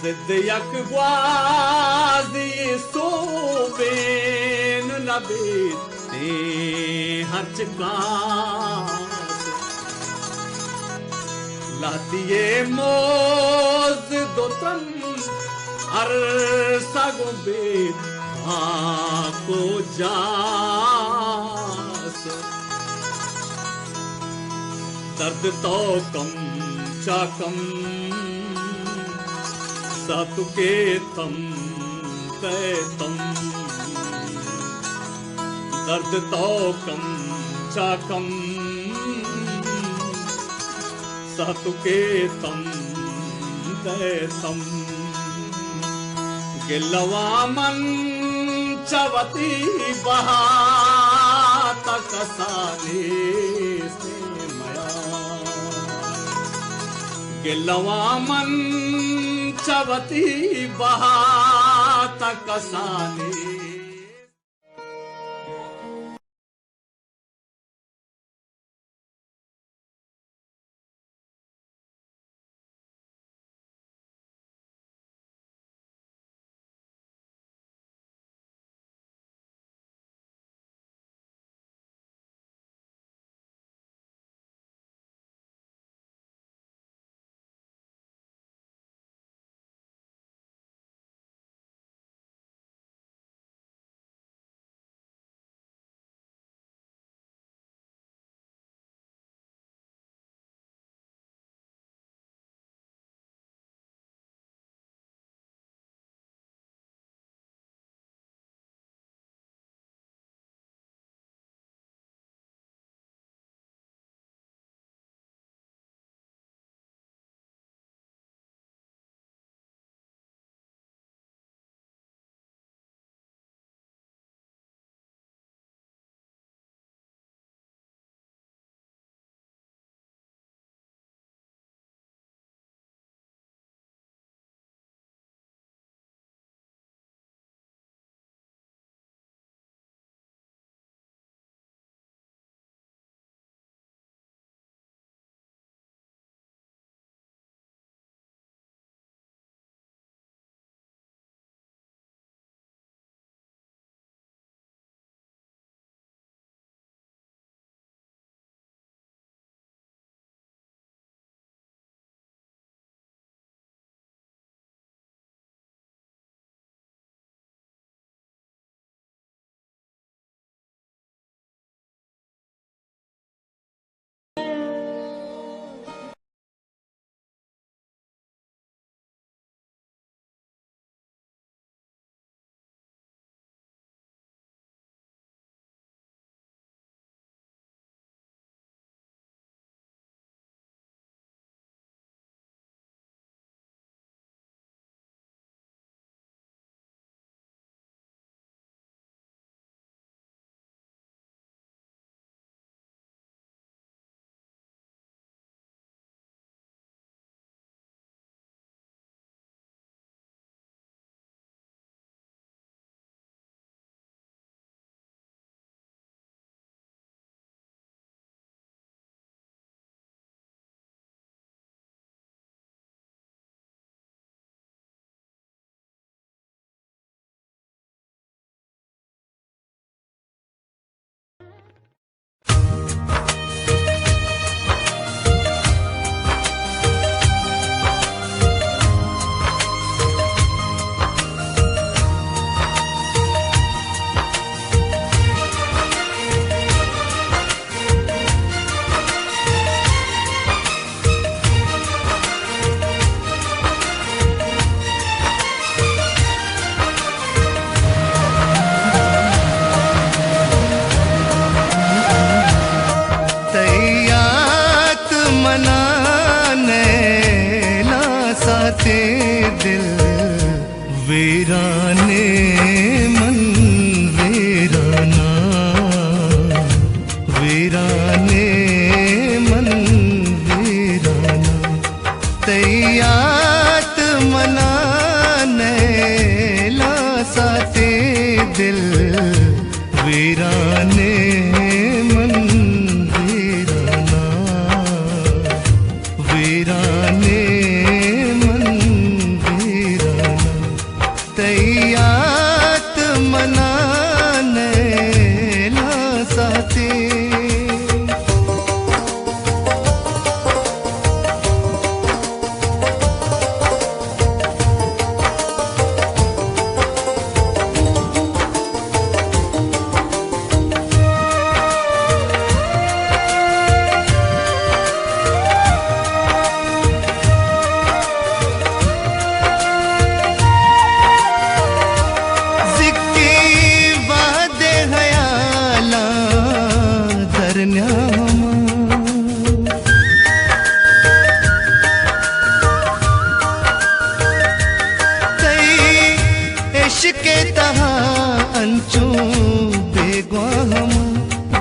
ضد یک گوازی سوبین نبیت، تیں ہرچ کاس۔ لہتی موز دو تن ارسا گوں بیت، خاک و جاس۔ درد تو کم چا کم، ساتو کے تم تے تم۔ درد تو کم چا کم، ساتو کے تم تے تم۔ گلواں من چہ وتی بہا تا کسا نیست میار۔ گلواں من چہ وتی بہا تا کسا نیست۔ ناں نیلا ساتے دل ویرانے من ویرانا، ویرانے من ویرانا۔ تئی یات منا نیلا ساتے دل ویرانے من ویرانا، ویرانے من ویرانا۔ تئی یات منا نیلا ساتے۔ زکی وہدے حیالاں در نیام، تئی عشق ءِ تہا انچو بیگواہ ہم،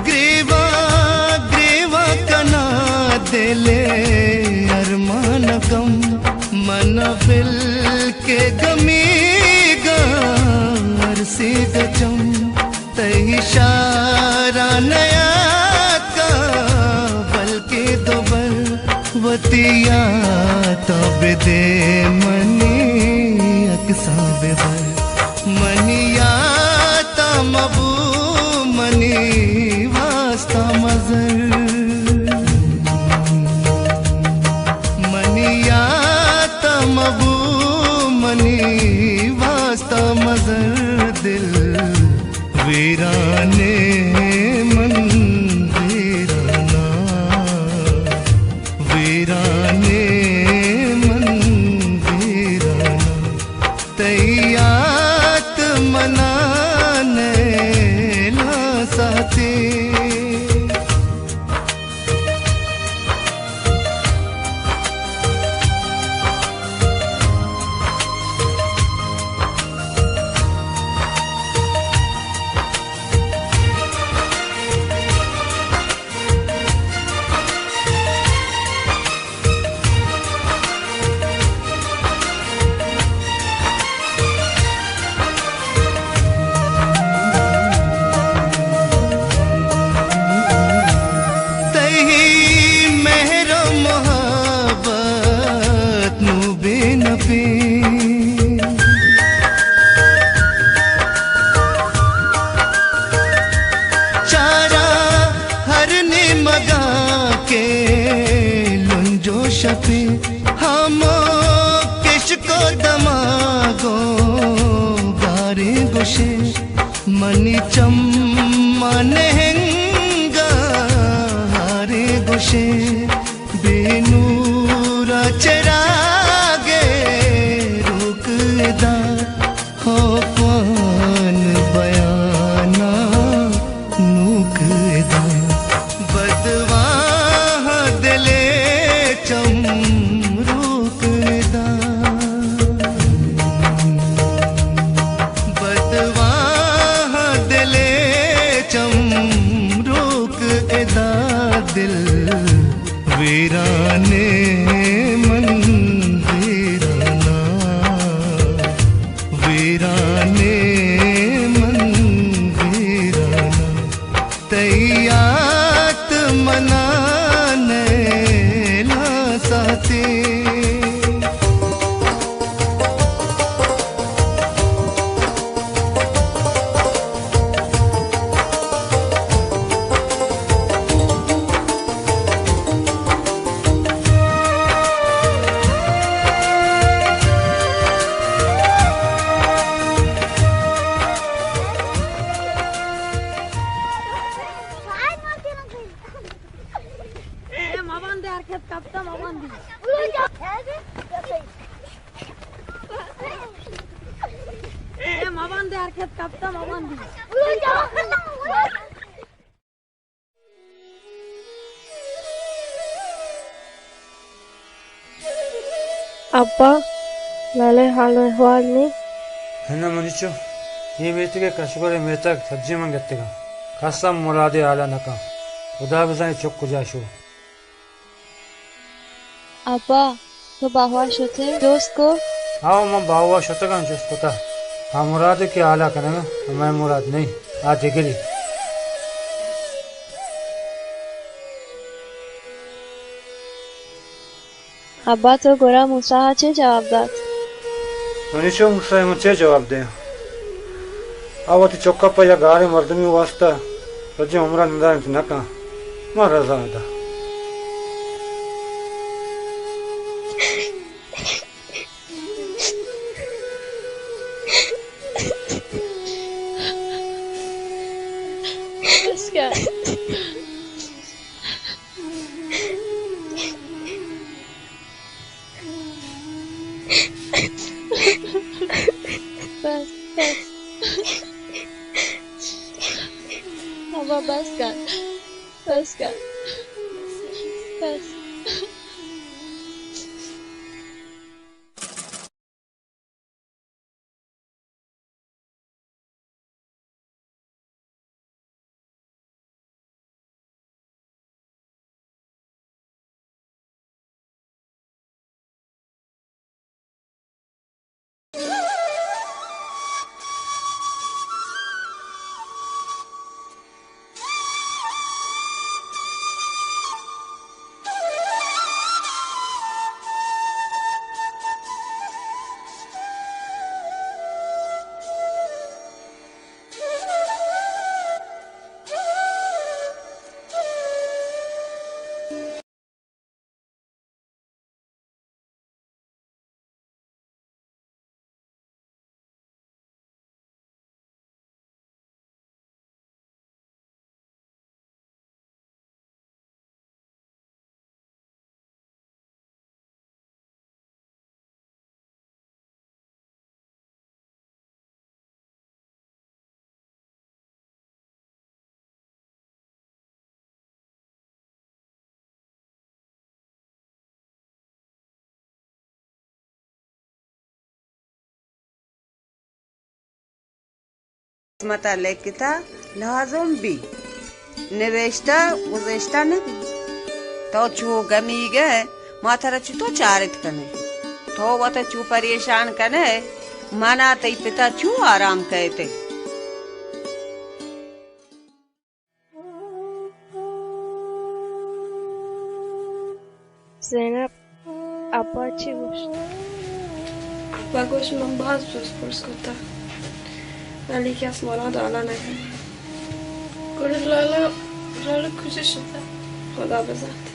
گریوان گریوان کناں دل ءِ ارمان ءُ گم، من ءَ بل کہ گمیگاں ارسیگ ءَ چم۔ تئی اشاراں نیاتکاں بلکیں دوبر، وتی یاتاں بدے منی عکساں ببر۔ منی یاتاں مبو منی واستا مزر، منی یاتاں مبو منی واستا مزر۔ دل ویرانے من ویرانا، ویرانے من ویرانا۔ تئی یات منا نیلا ساتے۔ تئی مہر ءُ محبت نوں بے نپیں، چاراں ہر نیمگا کہ لنج ءُ شپیں، ہمک عشق ءُ دماگ ءُ گاریں گوشے۔ منی چماں نہنگاں ہارے گوشے، بے نورا چراگے روک ادا، خوفان بیانا نوک ادا، بدواہ دلے چم روک ادا۔ بدواہ دلے چم روک ادا، دل ویرانے من ویرانا، ویرانے من ویرانا۔ تئی یات منا نیلا ساتے۔ اے مبند یار، کھیت کپتا مبند۔ اے مبند یار، کھیت کپتا مبند۔ ابا، لالے حال و احوال نی؟ ہنا منی چو، اے میتگ ءِ کشگور ءِ میتگ سجیں من گتگاں۔ کس ہم مرادے حالا نہ کن۔ خدا بزاں اے چک کجا شو۔ ابا، تو باہوا شتے جست کو؟ ہاو، من باہوا شتگاں جست کتا۔ ہاں مرادے کہ حالا کنگا، ہمے مراد نہیں، آ دگری۔ ابا، تو گڑا موسیٰ ءَ چے جواب دات؟ منی چو، موسیٰ ءَ من چے جواب دیاں؟ آ وتی چک ءَ پہ یک گاریں مردمے واستا سجیں عمر ءَ نندارینت نہ کن۔ من رضا داں۔ بس کر۔ بس، بس۔ ابا، بس کر۔ بس کر۔ بس۔ قسمت ءَ لکھتا لازم بی، نوشتہ گزشتہ نہ بی۔ تو چو گمیگ ئے، ما ترا چتو چارت کنیں؟ تو وت چو پریشان کنئے، منا تئی پتا چو آرام کئیت؟ زینب، ابا چی گوشت؟ ابا گوشت من باز جست پرس کتا، ولی کس مراد حالا نہ کن۔ گڑا لالا، لالا کجا شتا؟ خدا بزانت۔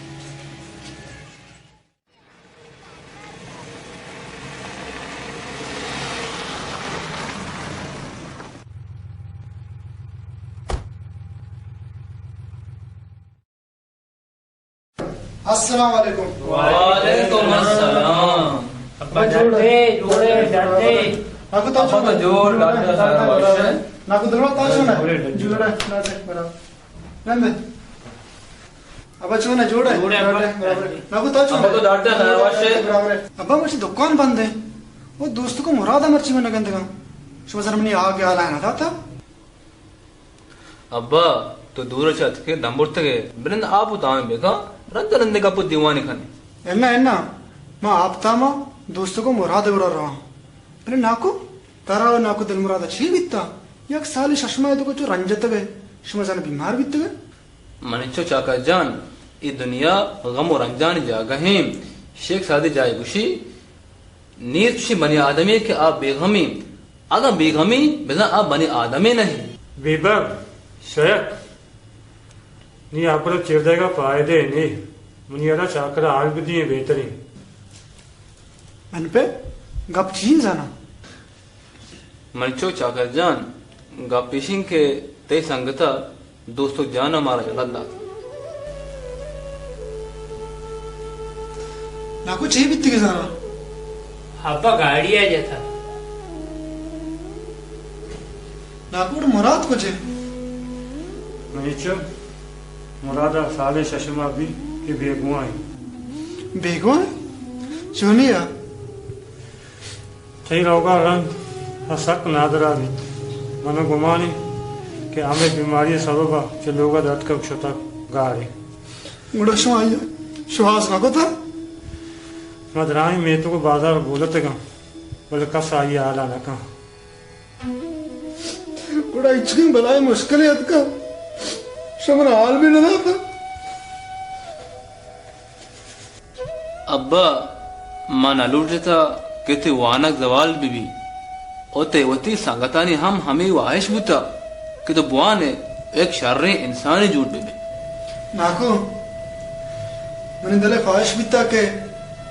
السلام علیکم۔ وعلیکم السلام۔ ابا جوڑ ئے؟ جوڑ ئے، ڈاکٹر؟ ناکو تو ابا چون تو ئے؟ جوڑ، ڈاکٹر صاحب وش ئے؟ ناکو دلوا تو چون ئے؟ جوڑ ئے، ڈاکٹر برابر۔ نندے۔ ابا چون ئے؟ جوڑ ئے؟ جوڑ ئے ابا۔ برابر۔ ناکو تو چون ئے؟ ابا تو ڈاکٹر صاحب وش ئے؟ برابر۔ ابا مرچی دکان بند ایں۔ او دوست کو مراد مرچی من نگندگاں۔ شما زر منی آگے حال نہ داتا؟ ابا، تو دور چہ اتکے دم برتگے، بنند آپ و تام بکن، رند رند گپ و دیوانی کنے۔ انا، انا، ما آپ تاما دوست کو مراد گڑا رواں۔ بلے ناکو، ترا و ناکو دل مراد چی بیتا؟ یک سال شش ماہ تو چو رنجتگے، شما زن بیمار بیتگے؟ منی چو چاکر جان، اے دنیا غم و رنجانی جاگہ ایں۔ شیخ سعدی جاہ گوشی، نیست چشیں بنی آدمے کہ آ بے غمیں۔ اگاں بے غمیں، بزاں آ بنی آدمے نہ ایں۔ بیبگ، شیخ، نی آبر چیر دئیگا پائدے نی۔ منی ادا چاکر حال بدییں بہتریں۔ من پہ گپ چین زاناں؟ منی چو چاکر جان، گپ ایشیں کہ تئی سنگتا دوستک جان ءَ مارا یلہ دات۔ ناکو چے بیتگے زاناں؟ ابا گاڑی ءَ جتا۔ ناکو مراد کجے؟ منی چو مراد ءَ سالے شش ماہ بی کہ بیگواہ ایں۔ بیگواہ ایں؟ چونیا؟ تئی روگ ءَ رند ءَ سک نادراہ بیت۔ من ءَ گمان انت کہ ہمے بیماری ءِ سبب ءَ چہ لوگ ءَ درتکگ شتگ گار انت۔ گڑا شما آئی ءَ شوہاز نہ کتگ؟ ما درائیں میتگ ءُ بازار ءَ بولتگ آں، بلے کس آئی ءِ ہال ءَ نہ کنت۔ گڑا ہچکیں بلاہیں مشکلے اتکگ، شما من ءَ ہال بھی نہ داتگ۔ ابا، ما نہ لوٹتہ کہ تئی وانگ زوال بہ بیت، ءُ تئی وتی سنگتانی ہم ہمے واہش بوتہ کہ تو بوان ئے، یک شریں انسانے جوڑ بہ بئے۔ ناکو، منی دل ءِ خواہش بیتہ کہ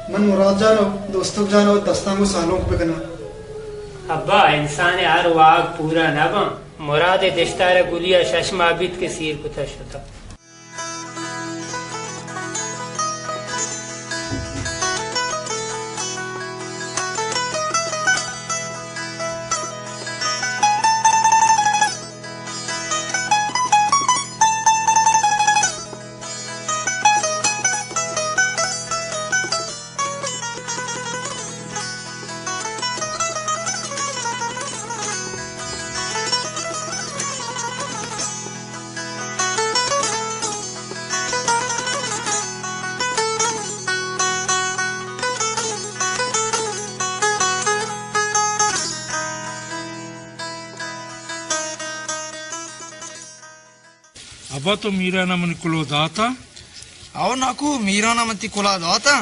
من مراد جان ءُ دوستک جان ءَ وتی دستاں گوں سالونک بہ کناں۔ ابا، انسان ءِ ہر واہگ پورا نہ بنت۔ مراد ءِ دشتار ءِ گلی ءَ شش ماہ بیت کہ سیر کتہ شتہ۔ ابا، تو میران ءَ منی کلوہ داتہ؟ او ناکو، میران ءَ من تئی کلوہ داتہ۔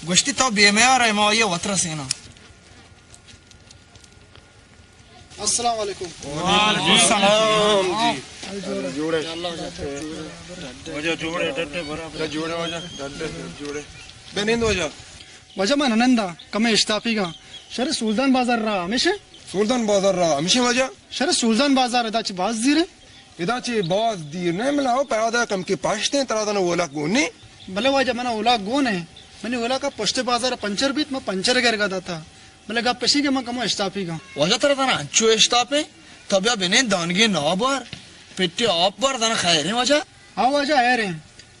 گوشتی تو بے میار ئے، ما آئی ءَ وت رسیناں۔ السلام علیکم۔ وعلیکم السلام جی۔ جوڑے۔ واجہ جوڑے، ڈڈے برابر۔ جوڑے واجہ، ڈڈے جوڑے۔ بہ نند واجہ۔ واجہ من ننداں، کمے اشتاپیگاں۔ شر سولدان بازار راہ ہمیش ایں؟ سولدان بازار راہ ہمیش ایں واجہ۔ شر سولدان بازار ادا چہ باز دیر ایں؟ ادا چہ باز دیر نہ، ملا او پیادہ کمکے پشت ایں، ترا دانا اولک گون ایں۔ بلے واجہ منا اولک گون ایں، منی اولک ءَ پشت بازار ءَ پنچر بیت، من پنچر ءِ گرگ ءَ داتہ۔ بلے گپ اش ایں کہ من کمو اشتاپیگاں۔ واجہ ترا دانا انچو اشتاپ ایں، تو بیا بنند دانگے نابار، پٹے آپ بار، دانا خیر ایں واجہ؟ ہاں واجہ، خیر ایں۔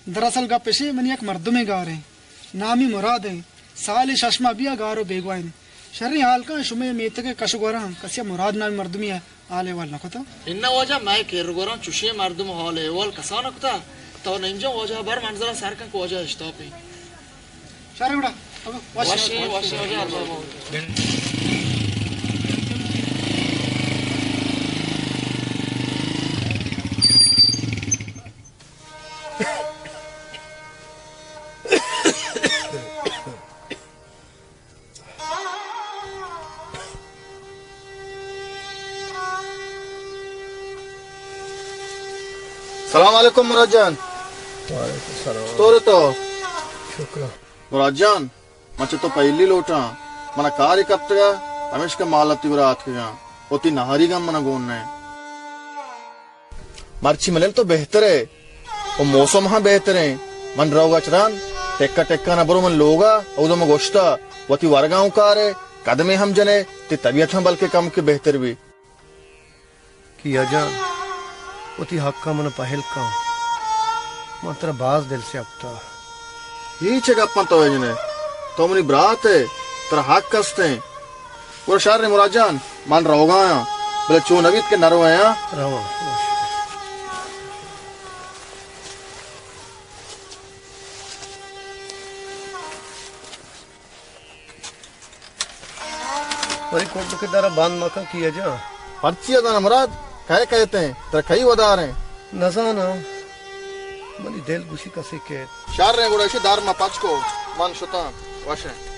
دراصل گپ اش ایں، منی یک مردمے گار ایں، نامی مراد ایں، سالے شش ماہ بیا گار ءُ بیگواہ ایں۔ شریں حال کن، شمے میتگ ءِ کش ءُ گوراں کسے ءَ مراد نامی مردمے ءِ حال احوال نہ کتہ؟ اناں واجہ، مئے کر ءُ گوراں چشیں مردم ءِ حال احوال کسا نہ کتہ۔ تو نیم جان واجہ ءَ بر منزل ءَ سر کن کہ واجہ ءَ اشتاپ ایں۔ شر گڑا، ابا، وش۔ وش، وش، واجہ ءَ بابا۔ سلام علیکم مراد جان۔ وعلیکم السلام۔ چطور ئے تو؟ شکر۔ مراد جان، من چہ تو پہلی لوٹاں، منا کارے کپتگ ءَ، ہمیشکا مال ءَ تئی گورا آتکگاں، وتی نہاریگ ہم منا گون نہ۔ مرچی ملن تو بہتر ئے، او موسم ہم بہتر ایں۔ من روگ ءَ چہ رند ٹکہ ٹکہ نہ برو من لوگ ءَ، اودا من گوشتہ، وتی ورگاں اوں کار ئے، قدمے ہم جن ئے، تئی طبیعت ہم بلکہ کمکے بہتر بی۔ کیا جان، وتی حق ءَ من پہل کن، من ترا باز دل سیاہ کتہ۔ اے چے گپاں تو جن ئے؟ تو منی برات ئے، ترا حق است ایں۔ گڑا شر ایں مراد جان، من روگ ءَ آں، بلے چو نہ بیت کہ نہ روئے آں۔ رواں۔ وری کڈ کہ در بند مکن کیا جان۔ پرچی ءَ دانا مراد، کئے کئیت ایں، ترا کئی ودار ایں؟ نزاناں، منی دل گوشی کسے کئیت۔ شر ایں گڑا اشی در ما پچ کو، من شتاں، وش ایں۔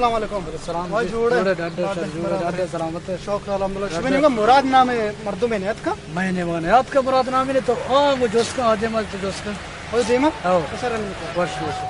السلام علیکم۔ السلام۔ واہ، جی، جوڑ ئے؟ جوڑ ئے، ڈاڈ ئے، سر، جوڑ ئے، ڈاڈ ئے، سلامت ئے؟ شکر الحمدللہ۔ شمے نیمگا مراد نامیں مردمے نیتکا؟ مئے نیمگا نیاتکا مراد نامیں، تو آ گو جست کن، آ دیم ءَ تو جست کن۔ او دیما؟ او۔ سر، وش، وش۔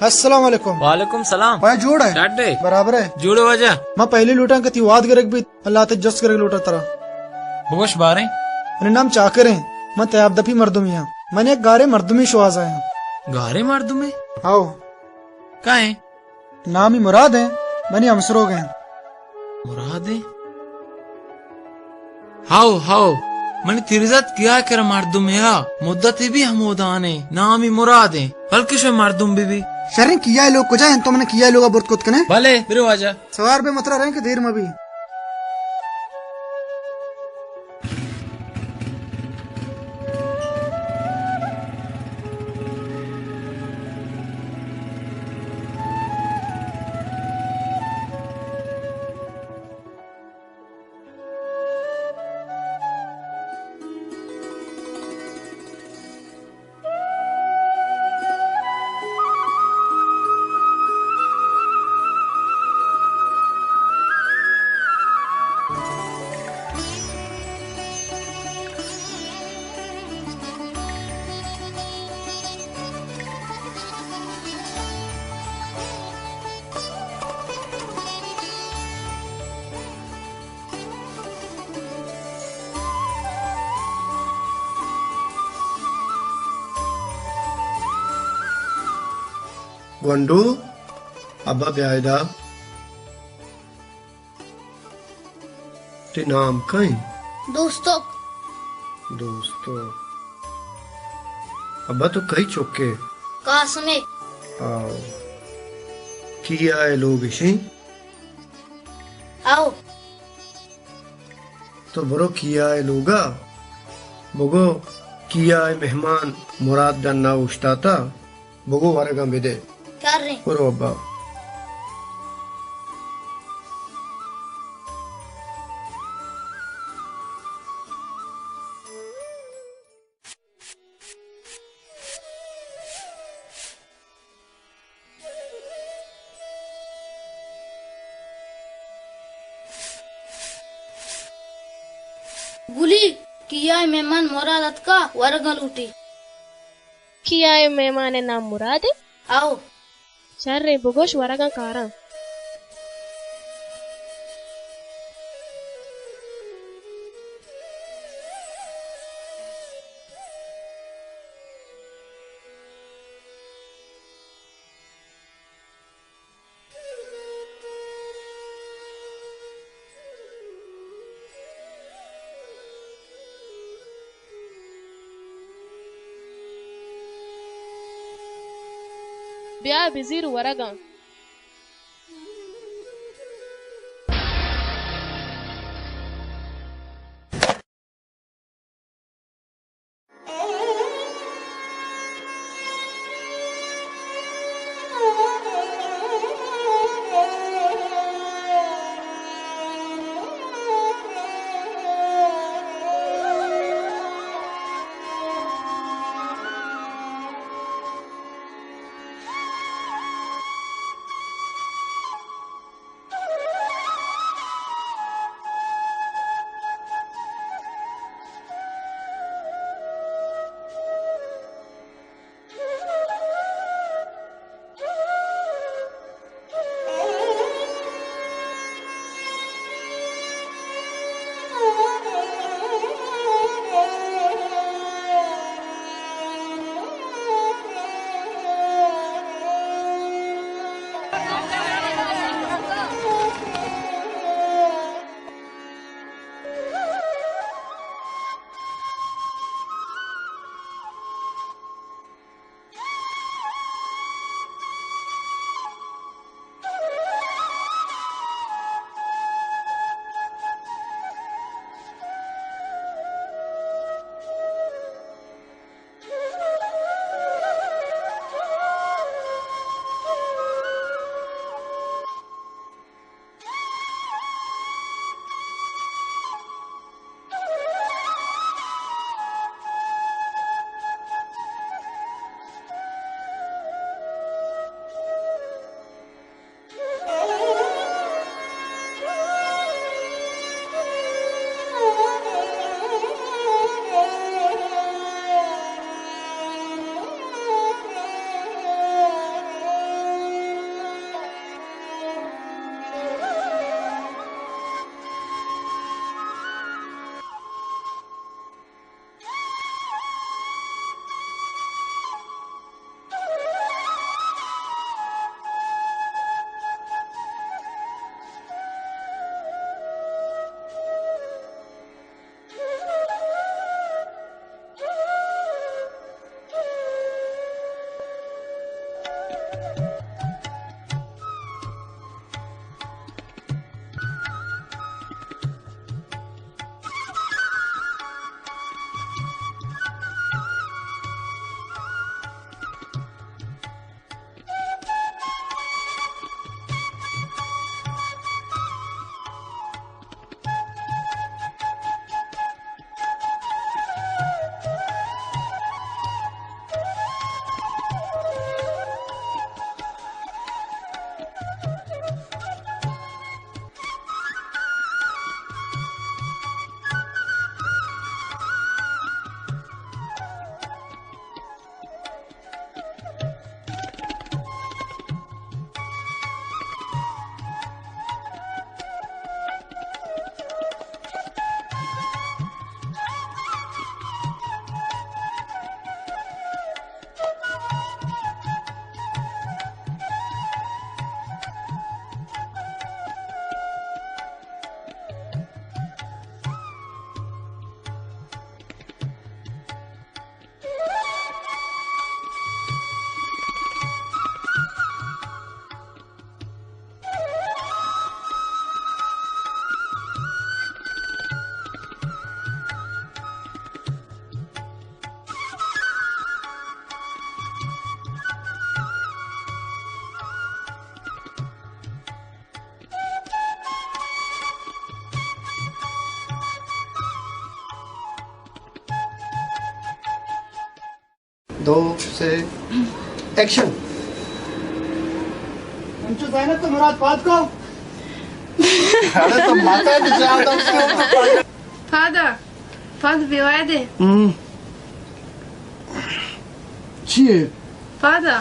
السلام علیکم۔ وعلیکم سلام۔ واجہ جوڑ ئے؟ ڈاڈ ئے؟ برابر ئے۔ جوڑ ئے واجہ۔ ما پہلی لوٹاں کہ تئی واد گرگ بیت، اللہ تئی جست گرگ لوٹاں ترا۔ بگوش باریں۔ منی نام چاکر ایں۔ من تیاب دپی مردمے آں۔ من یک گاریں مردمے شوہاز آیاں۔ گاریں مردمے؟ ہاؤ۔ کئے؟ نامی مراد ایں، منی ہمسروگ ایں۔ مراد ایں؟ ہاؤ، ہاؤ، منی تیرزت کیا کر مردمے آ، مدتے بی ہمودان ایں، نامی مراد ایں، بلکہ شو مردم بی بی۔ شریں، کیا لوگ کجا انت؟ تو من کیا لوگا برت کت کنے؟ بلے، برو واجہ۔ سوار بے مترا رہیں کہ دیر مبی۔ گونڈو، ابا بیا ادا۔ تئی نام کئے؟ دوستک۔ دوستک۔ ابا تو کئی چکے؟ قاسمے۔ آؤ۔ کیا اے لوگ اشیں؟ آؤ۔ تو برو کیا اے لوگا، بگو کیا اے مہمان مراد ڈنا اوشتاتا، بگو ورگاں بدے۔ شریں۔ برو ابا۔ گلی، کیا اے مہمان مراد اتکا، ورگا لوٹی۔ کیا اے مہمان نام مراد ایں؟ آؤ۔ شریں، بگوش ورگاں کاراں۔ بیا بزیر ورگاں۔ دو، سے، ایکشن۔ انچو زینب تو مراد پاد کو۔ ارے تو ماتا ہے تو جا تو اس کے اوپر۔ پادا، پاد بیوائے دے۔ ہم۔ چی ہے؟ پادا۔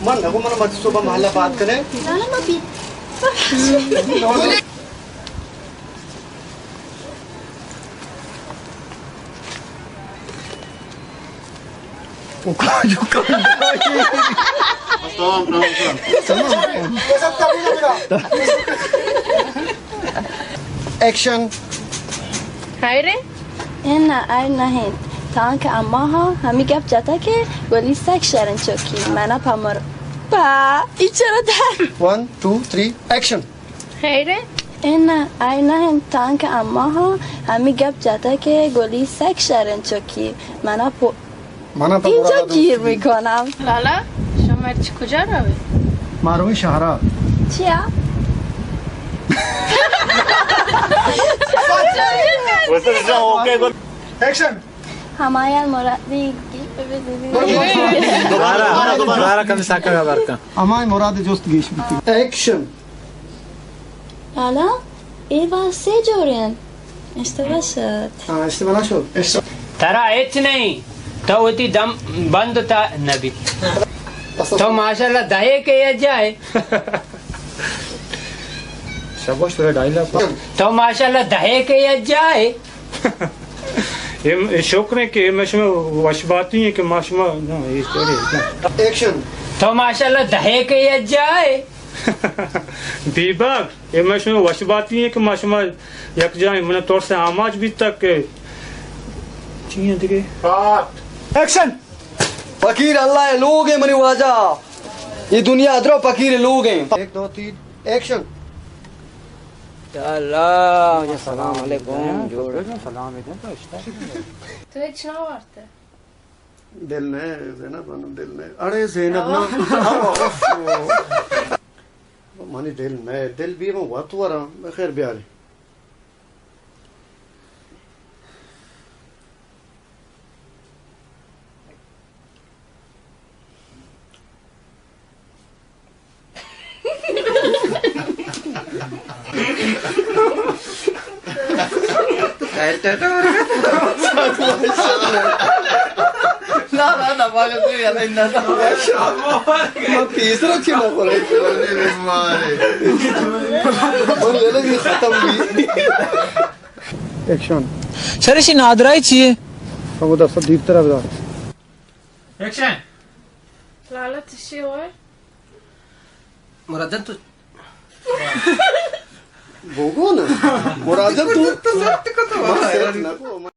من نگو من مت صبح محلہ بات کرے۔ ایکشن۔ ہائرے؟ اناں، ہائر نہ انت، تانکہ اماہا ہمے گپ جتگ کہ گلی سک شریں چکی، منا پہ مر-، پہ ای چرا در۔ One, two, three, action. ہائرے؟ اناں، ہائر نہ انت، تانکہ اماہا ہمے گپ جتگ کہ گلی سک شریں چکی، منا پو-، منا پہ اینجا مراد گیر دوستی۔ می‌کنم۔ لالا، شما مرچی کجا روی؟ ما روی شہرا۔ چیا؟ ایکشن۔ ہمایان مرادی گیف بزنی۔ دوبارہ، دوبارہ کمی ساکا برکا۔ ہمایان مراد جست گیش بیتی۔ ایکشن۔ لالا، اے باز سے جوڑیں۔ اشتباہ شد۔ ہاں، اشتباہ نہ شد۔ ترا ہچ نہیں، تو وتی دم بند تا نبی۔ تو ماشاءاللہ دہے کے یجائے۔ شاباش، ترا ڈائیلاگ۔ تو ماشاءاللہ دہے کے یجائے۔ اے، اے شکر ہے کہ اے میں شما وش باتی ہیں کہ ما شما، نہ، اے چوڑے، نہ۔ ایکشن۔ تو ماشاءاللہ دہے کے یجائے۔ بیباگ، اے میں شما وش باتی ہیں کہ ما شما یک جائیں، من ترس آماچ بیتا کہ چی ہیں دیگه؟ کاٹ۔ ایکشن۔ فقیر اللہ ءِ لوگ ایں منی واجہ، اے دنیا ءَ درو فقیر ءِ لوگ ایں۔ ایک، دو، تین، ایکشن۔ یا اللہ، یا سلام علیکم، جوڑ۔ سلام علیکم، تو اشتر۔ تو ہچ نہ وارتے؟ دل نہ، زینب خانم، دل نہ۔ اڑے زینب نا۔ منی دل نہ، دل بی من وت وراں، بخیر بیاری۔ نہ، نہ، نہ، باگل تو یلا اندر۔ ما پیسرا چی نہ کرے۔ من یلا بھی ختم بھی۔ ایکشن۔ سر، اشی نادراہی چی ہے؟ ہم دست دیرتر بدا۔ ایکشن۔ لالا تشی اور مراد جان تو بوگو نا۔ مراد جان تو تو زبط کو تو۔